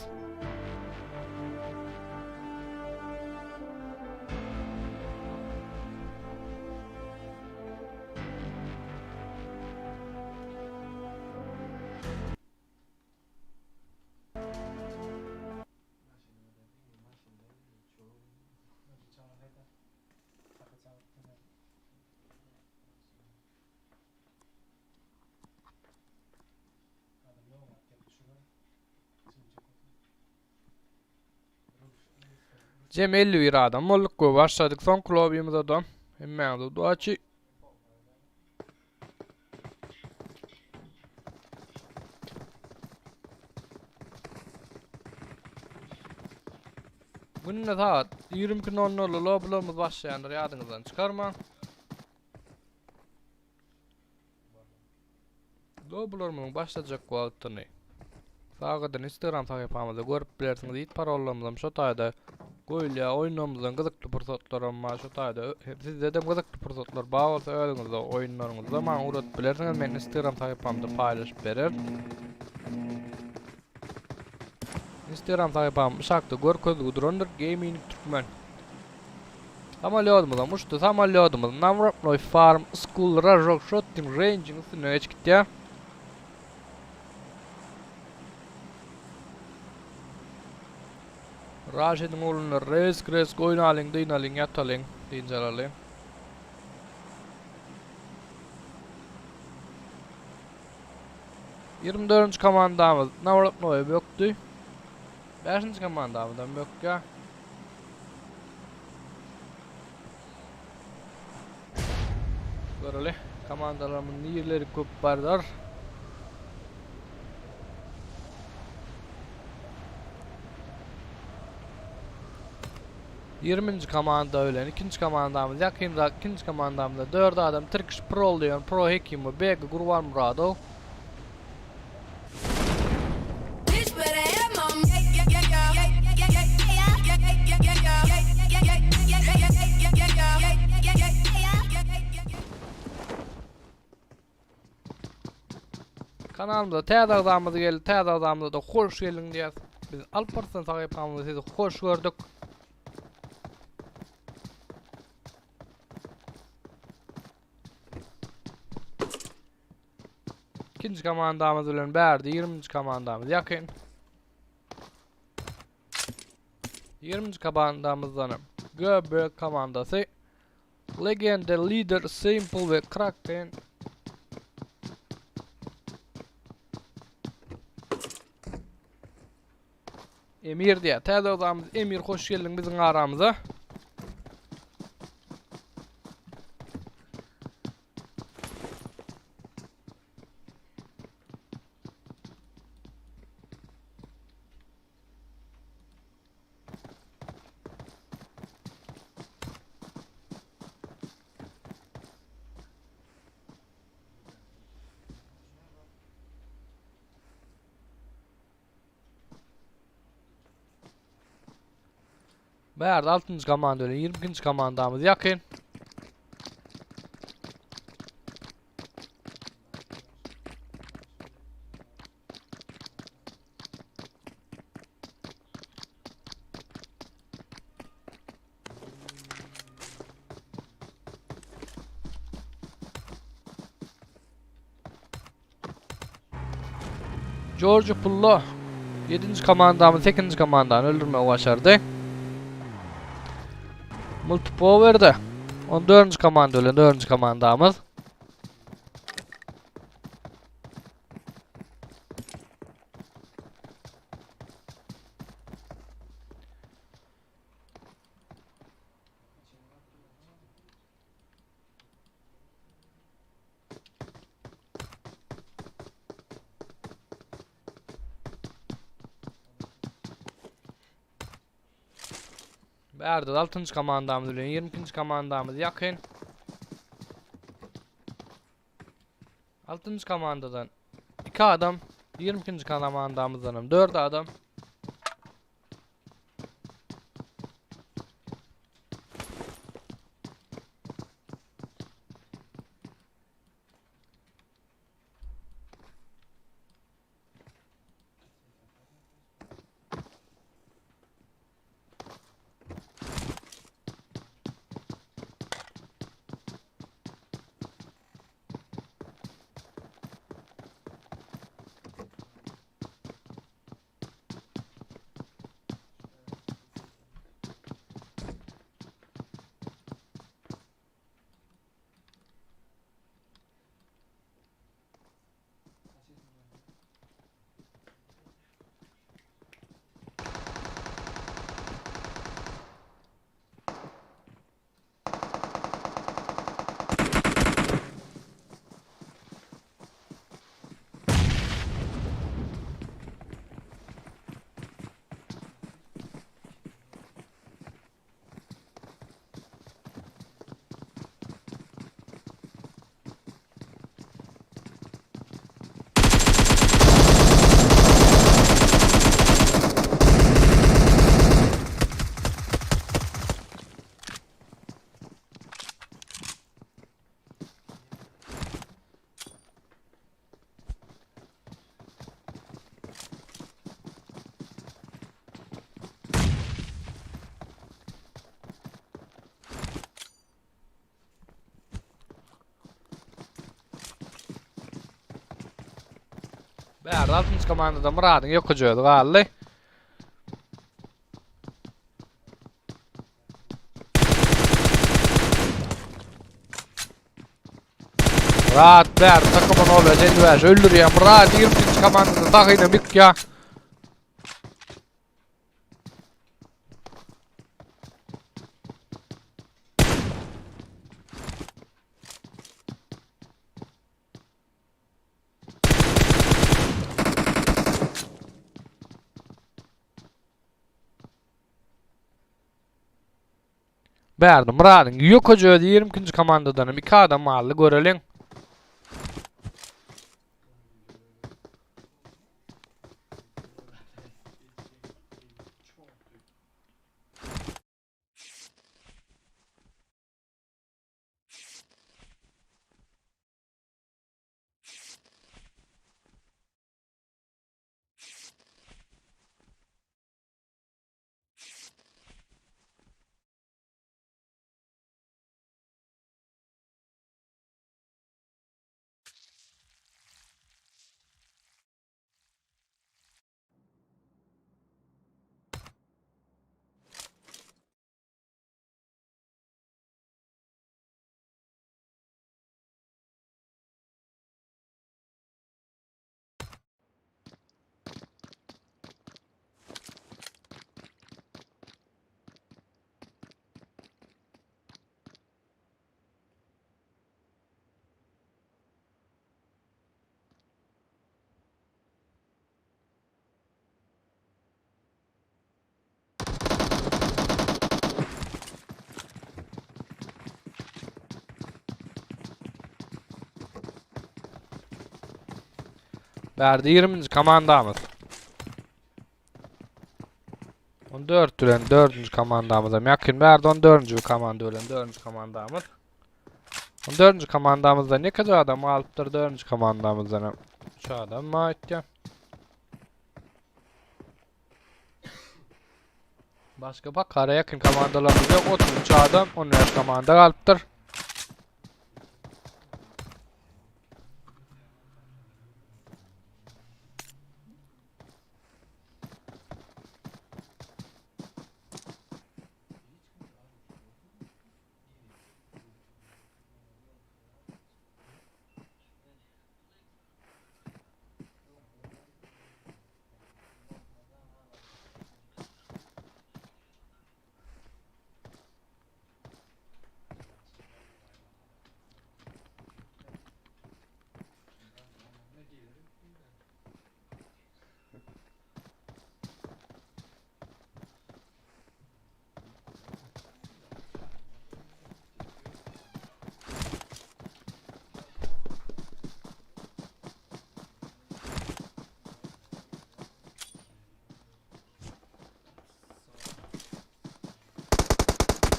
Jem 51 adam bolduk we başladyk soňky lobbymize da. Hemmäňize udaçi. Günde saat 22.00 lobbylarymyz başlaýandyr ýadyňyzdan çykarmaň. Lobbylarymyzyň başlajak wagtyny, sagadyny Instagram sahypamyzda görüp bilersiňiz. It parollarymyzam şo taýda goýulýar. Oýunlarymyzdan gyzykly pursatlaram bar şo taýda. Sizde-de gyzykly pursatlar bar bolsa özüňizde oýunlaryňyzda maňa ugradyp bilersiňiz. Men Instagram sahypamda paýlaşyp bererin. Instagram sahypam aşakda görkezilgi durandyr. Gaming Türkmen. Samolýodymyzam uçdy. Samolýodymyz Nawrotnoý Farm School Rajok Shotting Range-iň üstünden geçip gitýär. Raşidiň ugrunda resk resk oýnalyň, dynalyň, ýatalyň, dynç alalyň. 24-nji komandamyz Nawrotnoýa bökdi. 5-nji komandamyzam bökýär. Göreli. Komandalarymyz nirleri köp bardar. Ýigriminji komanda bilen ikinji komandamyz ýakynrak ikinji komandamyzda 4 adam Turkish Pro Leon Pro Hekim we BG Gurbanmuradow. Kanalymyza täze agzamyz geldi. Täze agzamyza-da hoş geldiň diýýäs. Biz Alparslan sahypamyzda sizi hoş gördük. Ikinji komandamyz bilen bärde 20-nji komandamyz ýakyn. 20-nji komandamyzdan GB komandasy Legende, Leader, Simple we Kraken. Emir diýär. Täze odamyz Emir hoş geldiň biziň aramyza. Bärde 6-njy komanda bilen 22-nji komandamyz ýakyn. George Pullo 7-nji komandamyz 8-nji komandany öldürmegi başardy. Multipower'da 14-nji komanda bilen 4-nji komandamyz. Bärde 6-njy komandamyz bilen 22-nji komandamyz ýakyn. 6-njy komandadan 2 adam, 22-nji komandamyzdan hem 4 adam. Bärde altynjy komandada Myradyň ýokuja özi galdy. Myrat bärde takymyny ol 55 öldürýär. Myrat 23 komandada dagyna mükýär. Bärde Myradyň ýokaja özi 22-nji komandadan hem 2 adam aldy göreliň. Bärde 20-nji komandamyz. 14 bilen 4-nji komandamyzam ýakyn. Bärde 14-nji komanda bilen 4-nji komandamyz. 14-nji komandamyzdan ýekeje adam galypdyr. 4-nji komandamyzdan hem 3 adam aýtýar. Başga bakara ýakyn komandalarymyz ýok. 33 adam, 15 komanda galypdyr.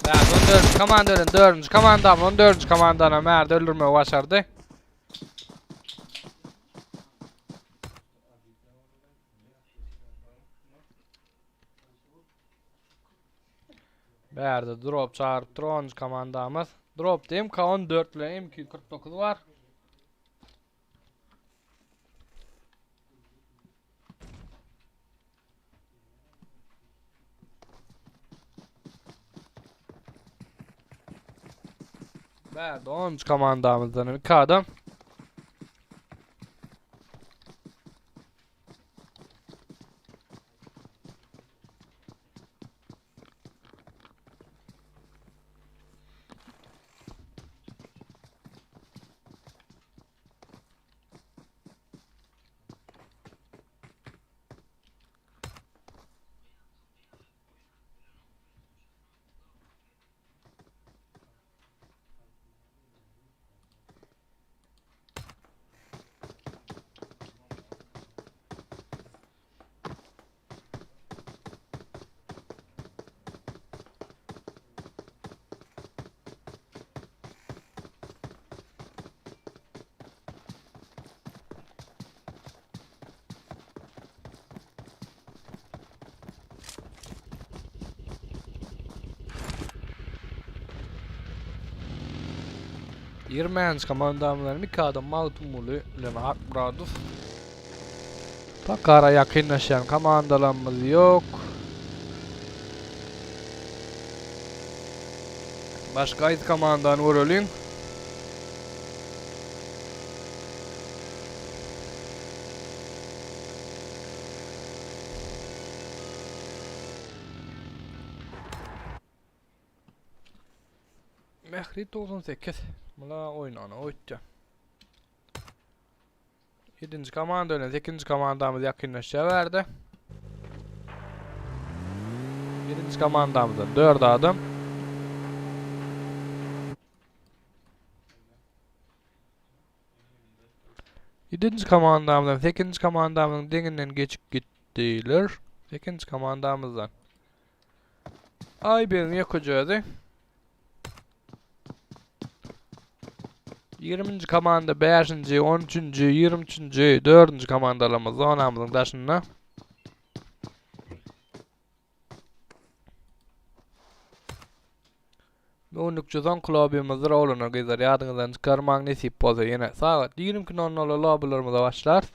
Bärde 14. komanda bilen 4. komanda 14. komandany Märde öldürmegi başardy. Bärde drop çagyryp dur 10. komandamyz. Dropda MK14 bilen MQ49 bar. Bärde 10. komandamyzdan 2 adam. Ýirmänji komandamyzdan iki adam Magtymguly bilen Akmyradow. Pakara ýakynlaşýan komandalarymyz ýok. Başga haýsy komandany göreliň? Mehri 98. Mula oýnana oýtýa. 7-nji komanda bilen 8-nji komandamyz ýakynlaşýar bärde. 7-nji komandamyzdan 4 adam. Ýedinji komandamyzdan sekizinji komandamyzyň deňinden geçip gitdiler. Sekizinji komandamyzdan. Aýbegiň ýekeje özi. 20-nji komanda 5-nji, 13-nji, 23-nji, 4-nji komandalarymyz zonamyzyň daşynda. Göwünlikçe soňky lobimizdir oglanlar gyzlar ýadyňyzdan çykarmaň nesip bolsa ýene sagat 22.00 lobilerimize başlarys.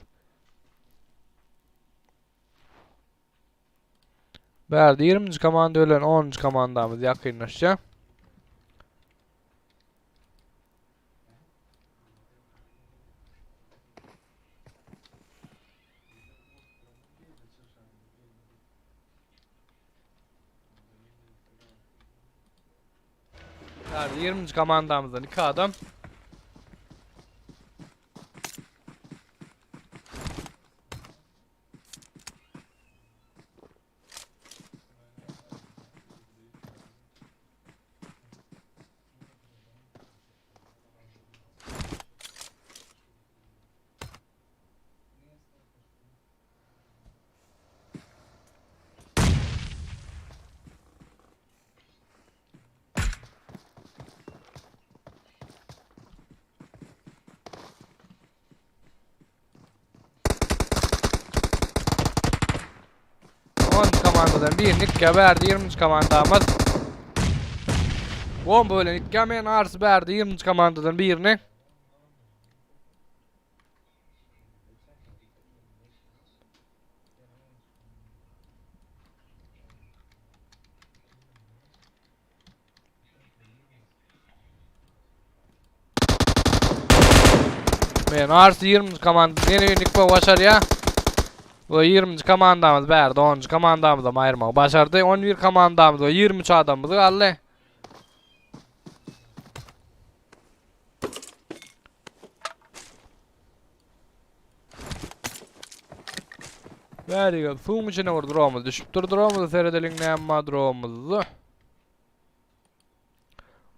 Bärde 20-nji komanda bilen 10-njy komandamyz ýakynlaşýar. Bärde 20-nji komandamyzdan 2 adam. 10 komandadan birini ikkä berdi 20 komandamyz. Bomba bilen ikkä men arsy berdi 20 komandadan birini. Men Ars 20 komanda ýene ýenik bu başarýa. Bu 20 komandamyz bärde 10 komandamyzam aýyrmagy başardy. 11 komandamyz we 23 adamymyz galdy. Bäri suwuň içine bir dromuz düşüpdir. Dromuza seredeliň näme bar dromuzda.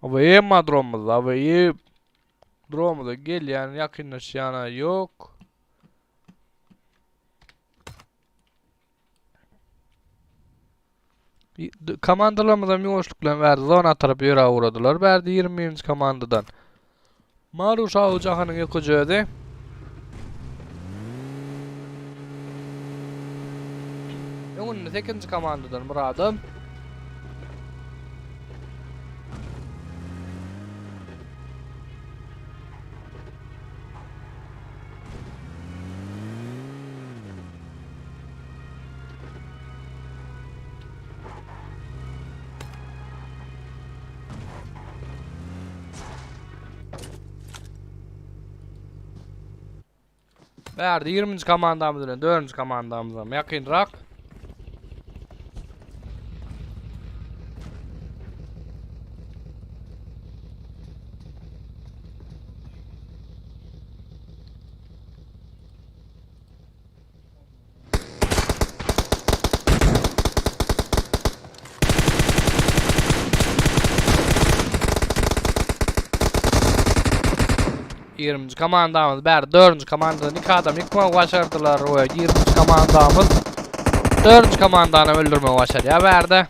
Awa emma dromuzda, awa e dromuzda gelýän, ýakynlaşýana ýok. Komandalarymyzam ýuwaşlyk bilen bärde zona tarap ýöräp ugradylar. Bärde 21-nji komandadan Maruş Awjahanyň ýokuja özi. Öňünde 8-nji komandadan bir adam. Bärde 20-nji komandamyz bilen 4-nji komandamyzam ýakynrak. Ýigriminji komandamyz bäri dördünji komandadan iki adam ýykmagy başardylar we ýigriminji komandamyz dördünji komandany öldürmegi başarýar bärde.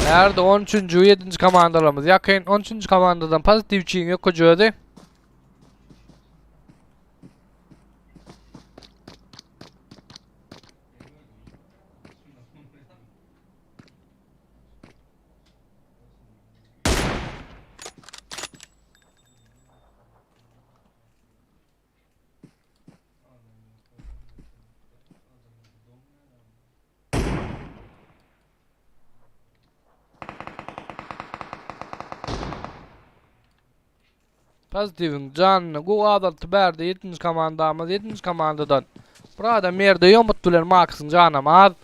Bärde 13-nji we 7-nji komandalarymyz ýakyn. 13-nji komandadan pozitiwçiň ýokuju özi. Pozitiwiň janyny gowy azaltdy bärde ýedinji komandamyz ýedinji komandadan bir adam ýerde ýomut bilen Maksyň janam az.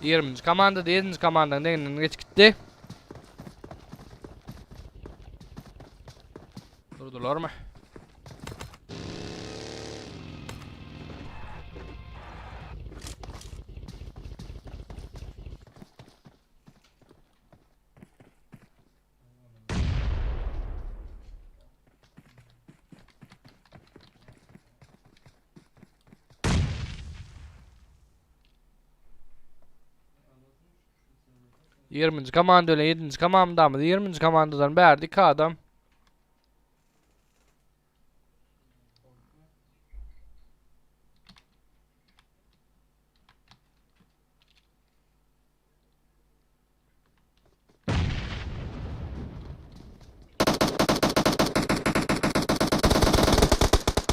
Ýigriminji komanda ýedinji komandaň deňinden geçip gitdi. Durdularmy? Ýigriminji komanda bilen ýedinji komandamyz ýigriminji komandadan bärde iki adam.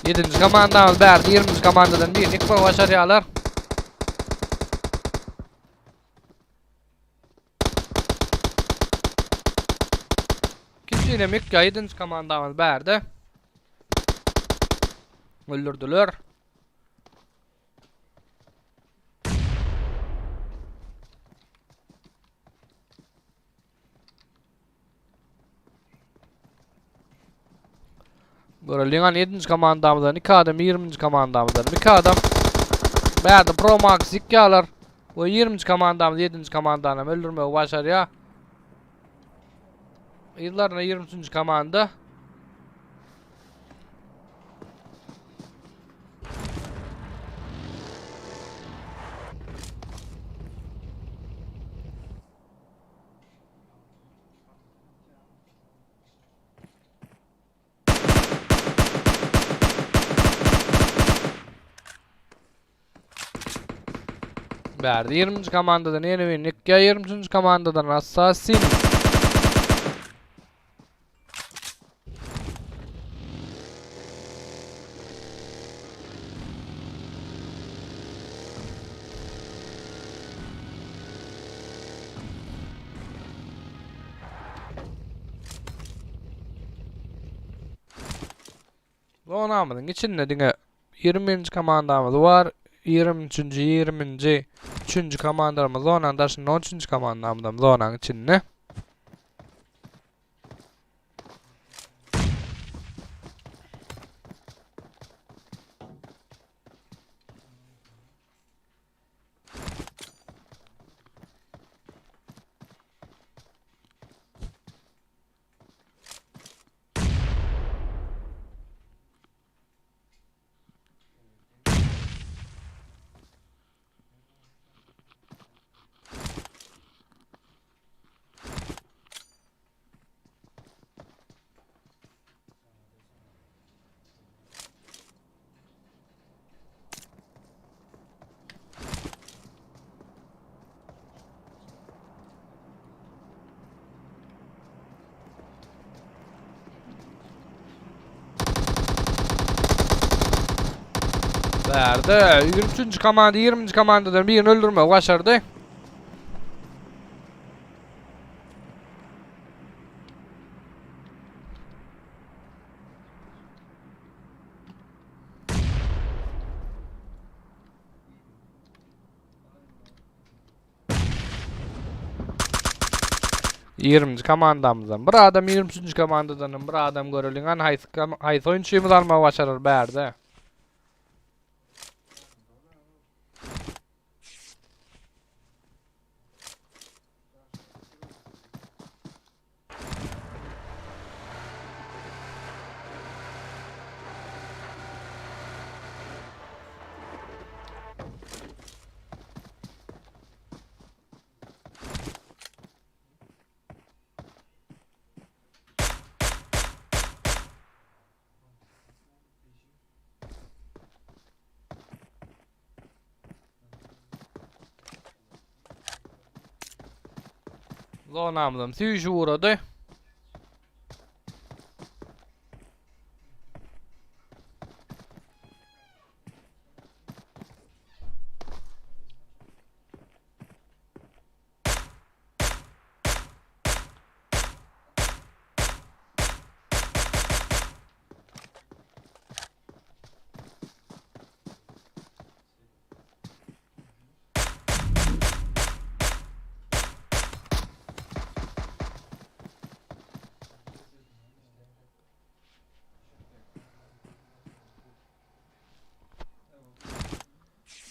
Ýedinji komandamyz bärde ýigriminji komandadan birini ýykmagy başarýarlar. Ikinji ýene Mekka ýedinji komandamyz bärde. Öldürdüler. Göreliň an 7-nji komandamyzdan 2 adam, 20-nji komandamyzdan 2 adam. Bärde Pro Max ýykýarlar. We 20-nji komandamyz 7-nji komandany hem öldürmegi başarýar. Yzlaryna 23-nji komanda. Bärde 20-nji komandadan ýene bir Nikka, 23-nji komandadan Assassin. Zonamyzyň içinde diňe 21-nji komandamyz bar. 23-nji, 20-nji, 3-nji komandalarymyz zonanyň daşynda, 13-nji komandamyzam zonanyň içinde. Bärde 23-nji komanda 20-nji komandadan birini öldürmegi başardy. Ýigriminji komandamyzdan bir adam, 23-nji komandadan hem bir adam göreliň. Hany haýsy haýsy oýunçymyz almagy başarar bärde. Zonamyzam süýşüp ugrady.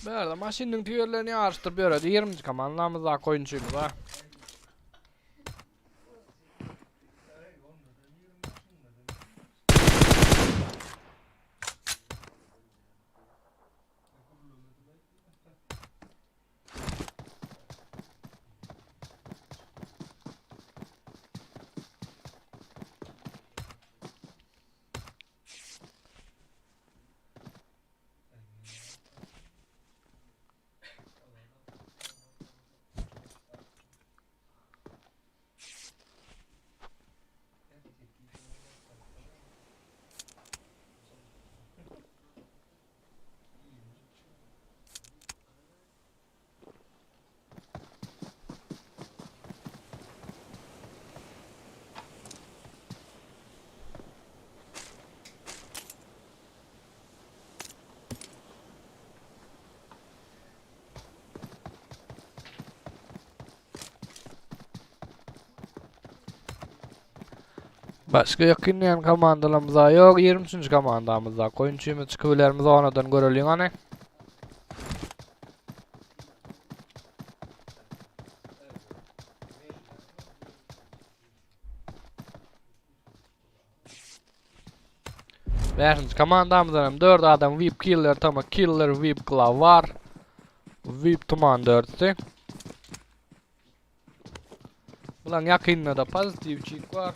Bärde maşynyň tüýerlerini ýaryşdyryp ýöredi. 20-nji komandamyzdaky oýunçymyz ha. Başga ýakyn diýen komandalarymyz ýok. 23-nji komandamyzda oýunçymyz çykyp bilermi zonadan göreliň hany. Bäşinji komandamyzdan hem 4 adam VIP Killer, Tama Killer, VIP Klavar, VIP Tuman dörtüsi. Bulan ýakynda da pozitivçik bar.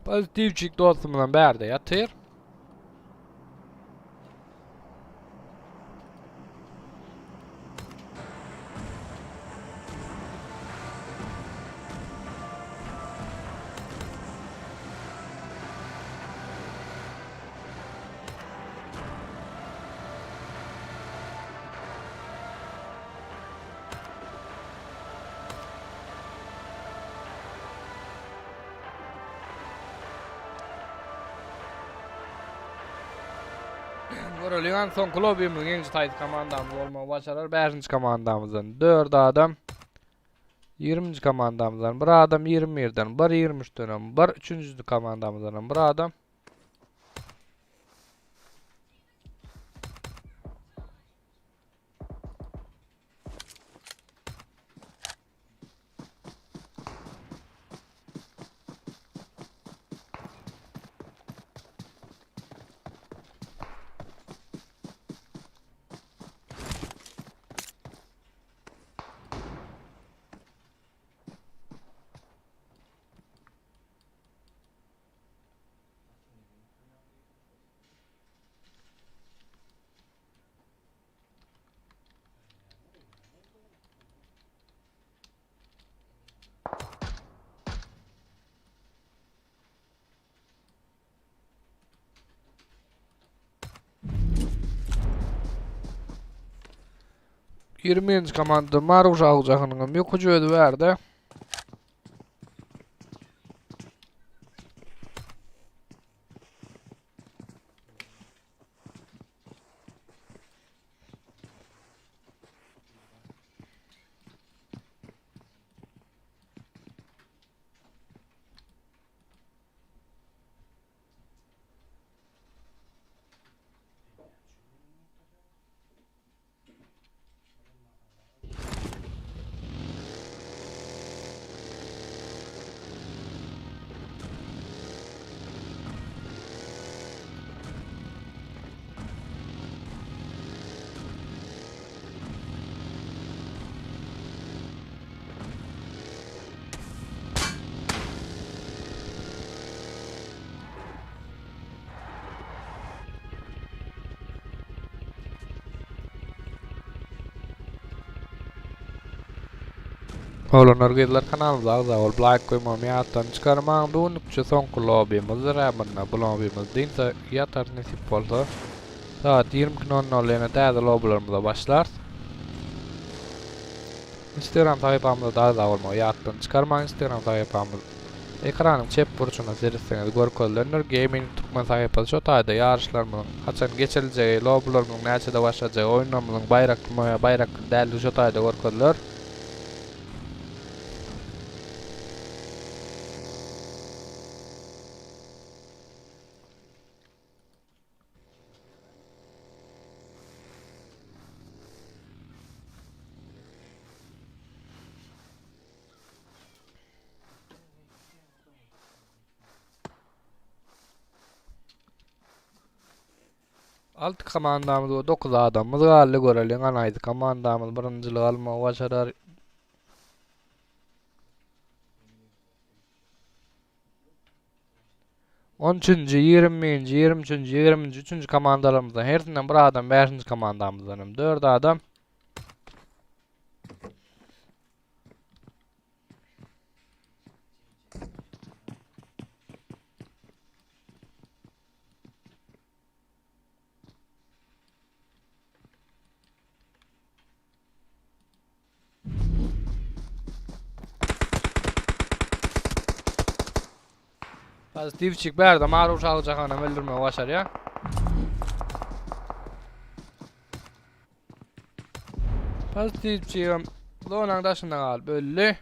Pozitivçik dostumyzam bärde ýatyr. Göreliň soňky lobby'miziň ýeňiji taýsy komandamyz bolmagy başarar. 5-nji komandamyzdan 4 adam. 20-nji komandamyzdan 1 adam, 21-den 1, 23-den hem 1, 3-nji komandamyzdan hem 1 adam. Ýigriminji komanda Maruş Agjahynyňam ýokujy özi bärde. Oglanlar gyzlar kanalymyza agza bolup laýk goýmagy ýatdan çykarmaň bu günlükçe soňky lobimyzdyr hä munda bu lobimyz dynsa ýatar nesip bolsa sagat 22 nol nol ýene täze lobilarymyza başlarys. Instagram sahypamyza da agza bolmagy ýatdan çykarmaň Instagram sahypamyz ekranyň çep burçuna seretseňiz görkezilendir Gaming Türkmen sahypasy şo taýda ýaryşlarymyzyň haçan geçiriljegi lobilarymyzyň näçede başlajagy oýunlarymyzyň baýraklymy ýa baýrakly däldigi şo taýda görkeziler. Alty komandamyz we 9 adamymyz galdy. Göreliň anaýdy komandamyz birinjiligi almagy başarar. On üçünji, 21-nji, 23-nji, 23-nji komandalarymyzdan hersinden bir adam, 5-nji komandamyzdan hem 4 adam. Pozitivçik bärde Maruş Aljahanam öldürmegi başarýar. Pozitivçigem zonaň daşynda galyp öldi.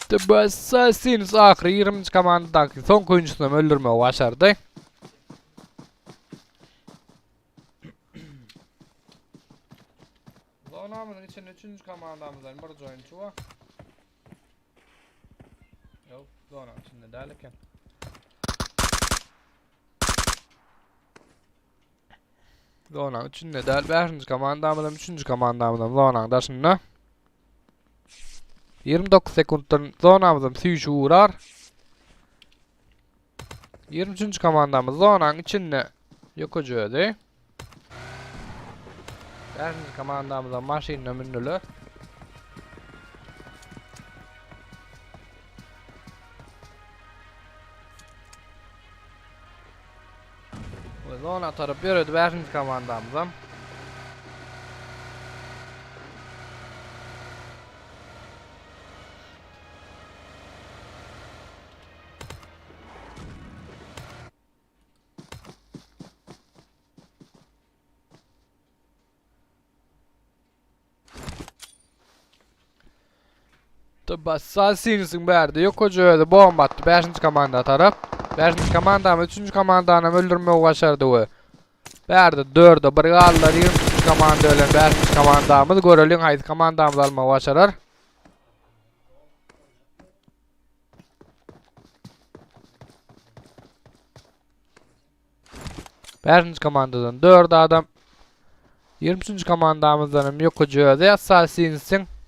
The Assassins ahyry 20-nji komandadaky soňky oýunçysyny hem öldürmegi başardy. Zonamyzyň içinde 3-nji komandamyzdan bir oýunçy bar. Ýok, zonanyň içinde däl eken. Zonanyň içinde däl. 5-nji komandamyzam, 3-nji komandamyzam zonanyň daşynda. 29 sekuntdan zonamyzam süýşüp urar. 23-nji komandamyz zonanyň içinde ýokaja özi. 5-nji komandamyzam maşynyna mündüler. We zona tarap ýöredi 5-nji komandamyzam. Assassins'iň bärde ýok hoca özi bomba atdy 5-nji komanda tarap. 5-nji komandamyz 3-nji komandany öldürmegi başardy we bärde 4-e 1 galdylar. 23-nji komanda bilen 5-nji komandamyz göreliň haýsy komandamyz almagy başarar. Beşinji komandadan 4 adam. 23-nji komandamyzdan hem ýokaja özi Assassins'iň.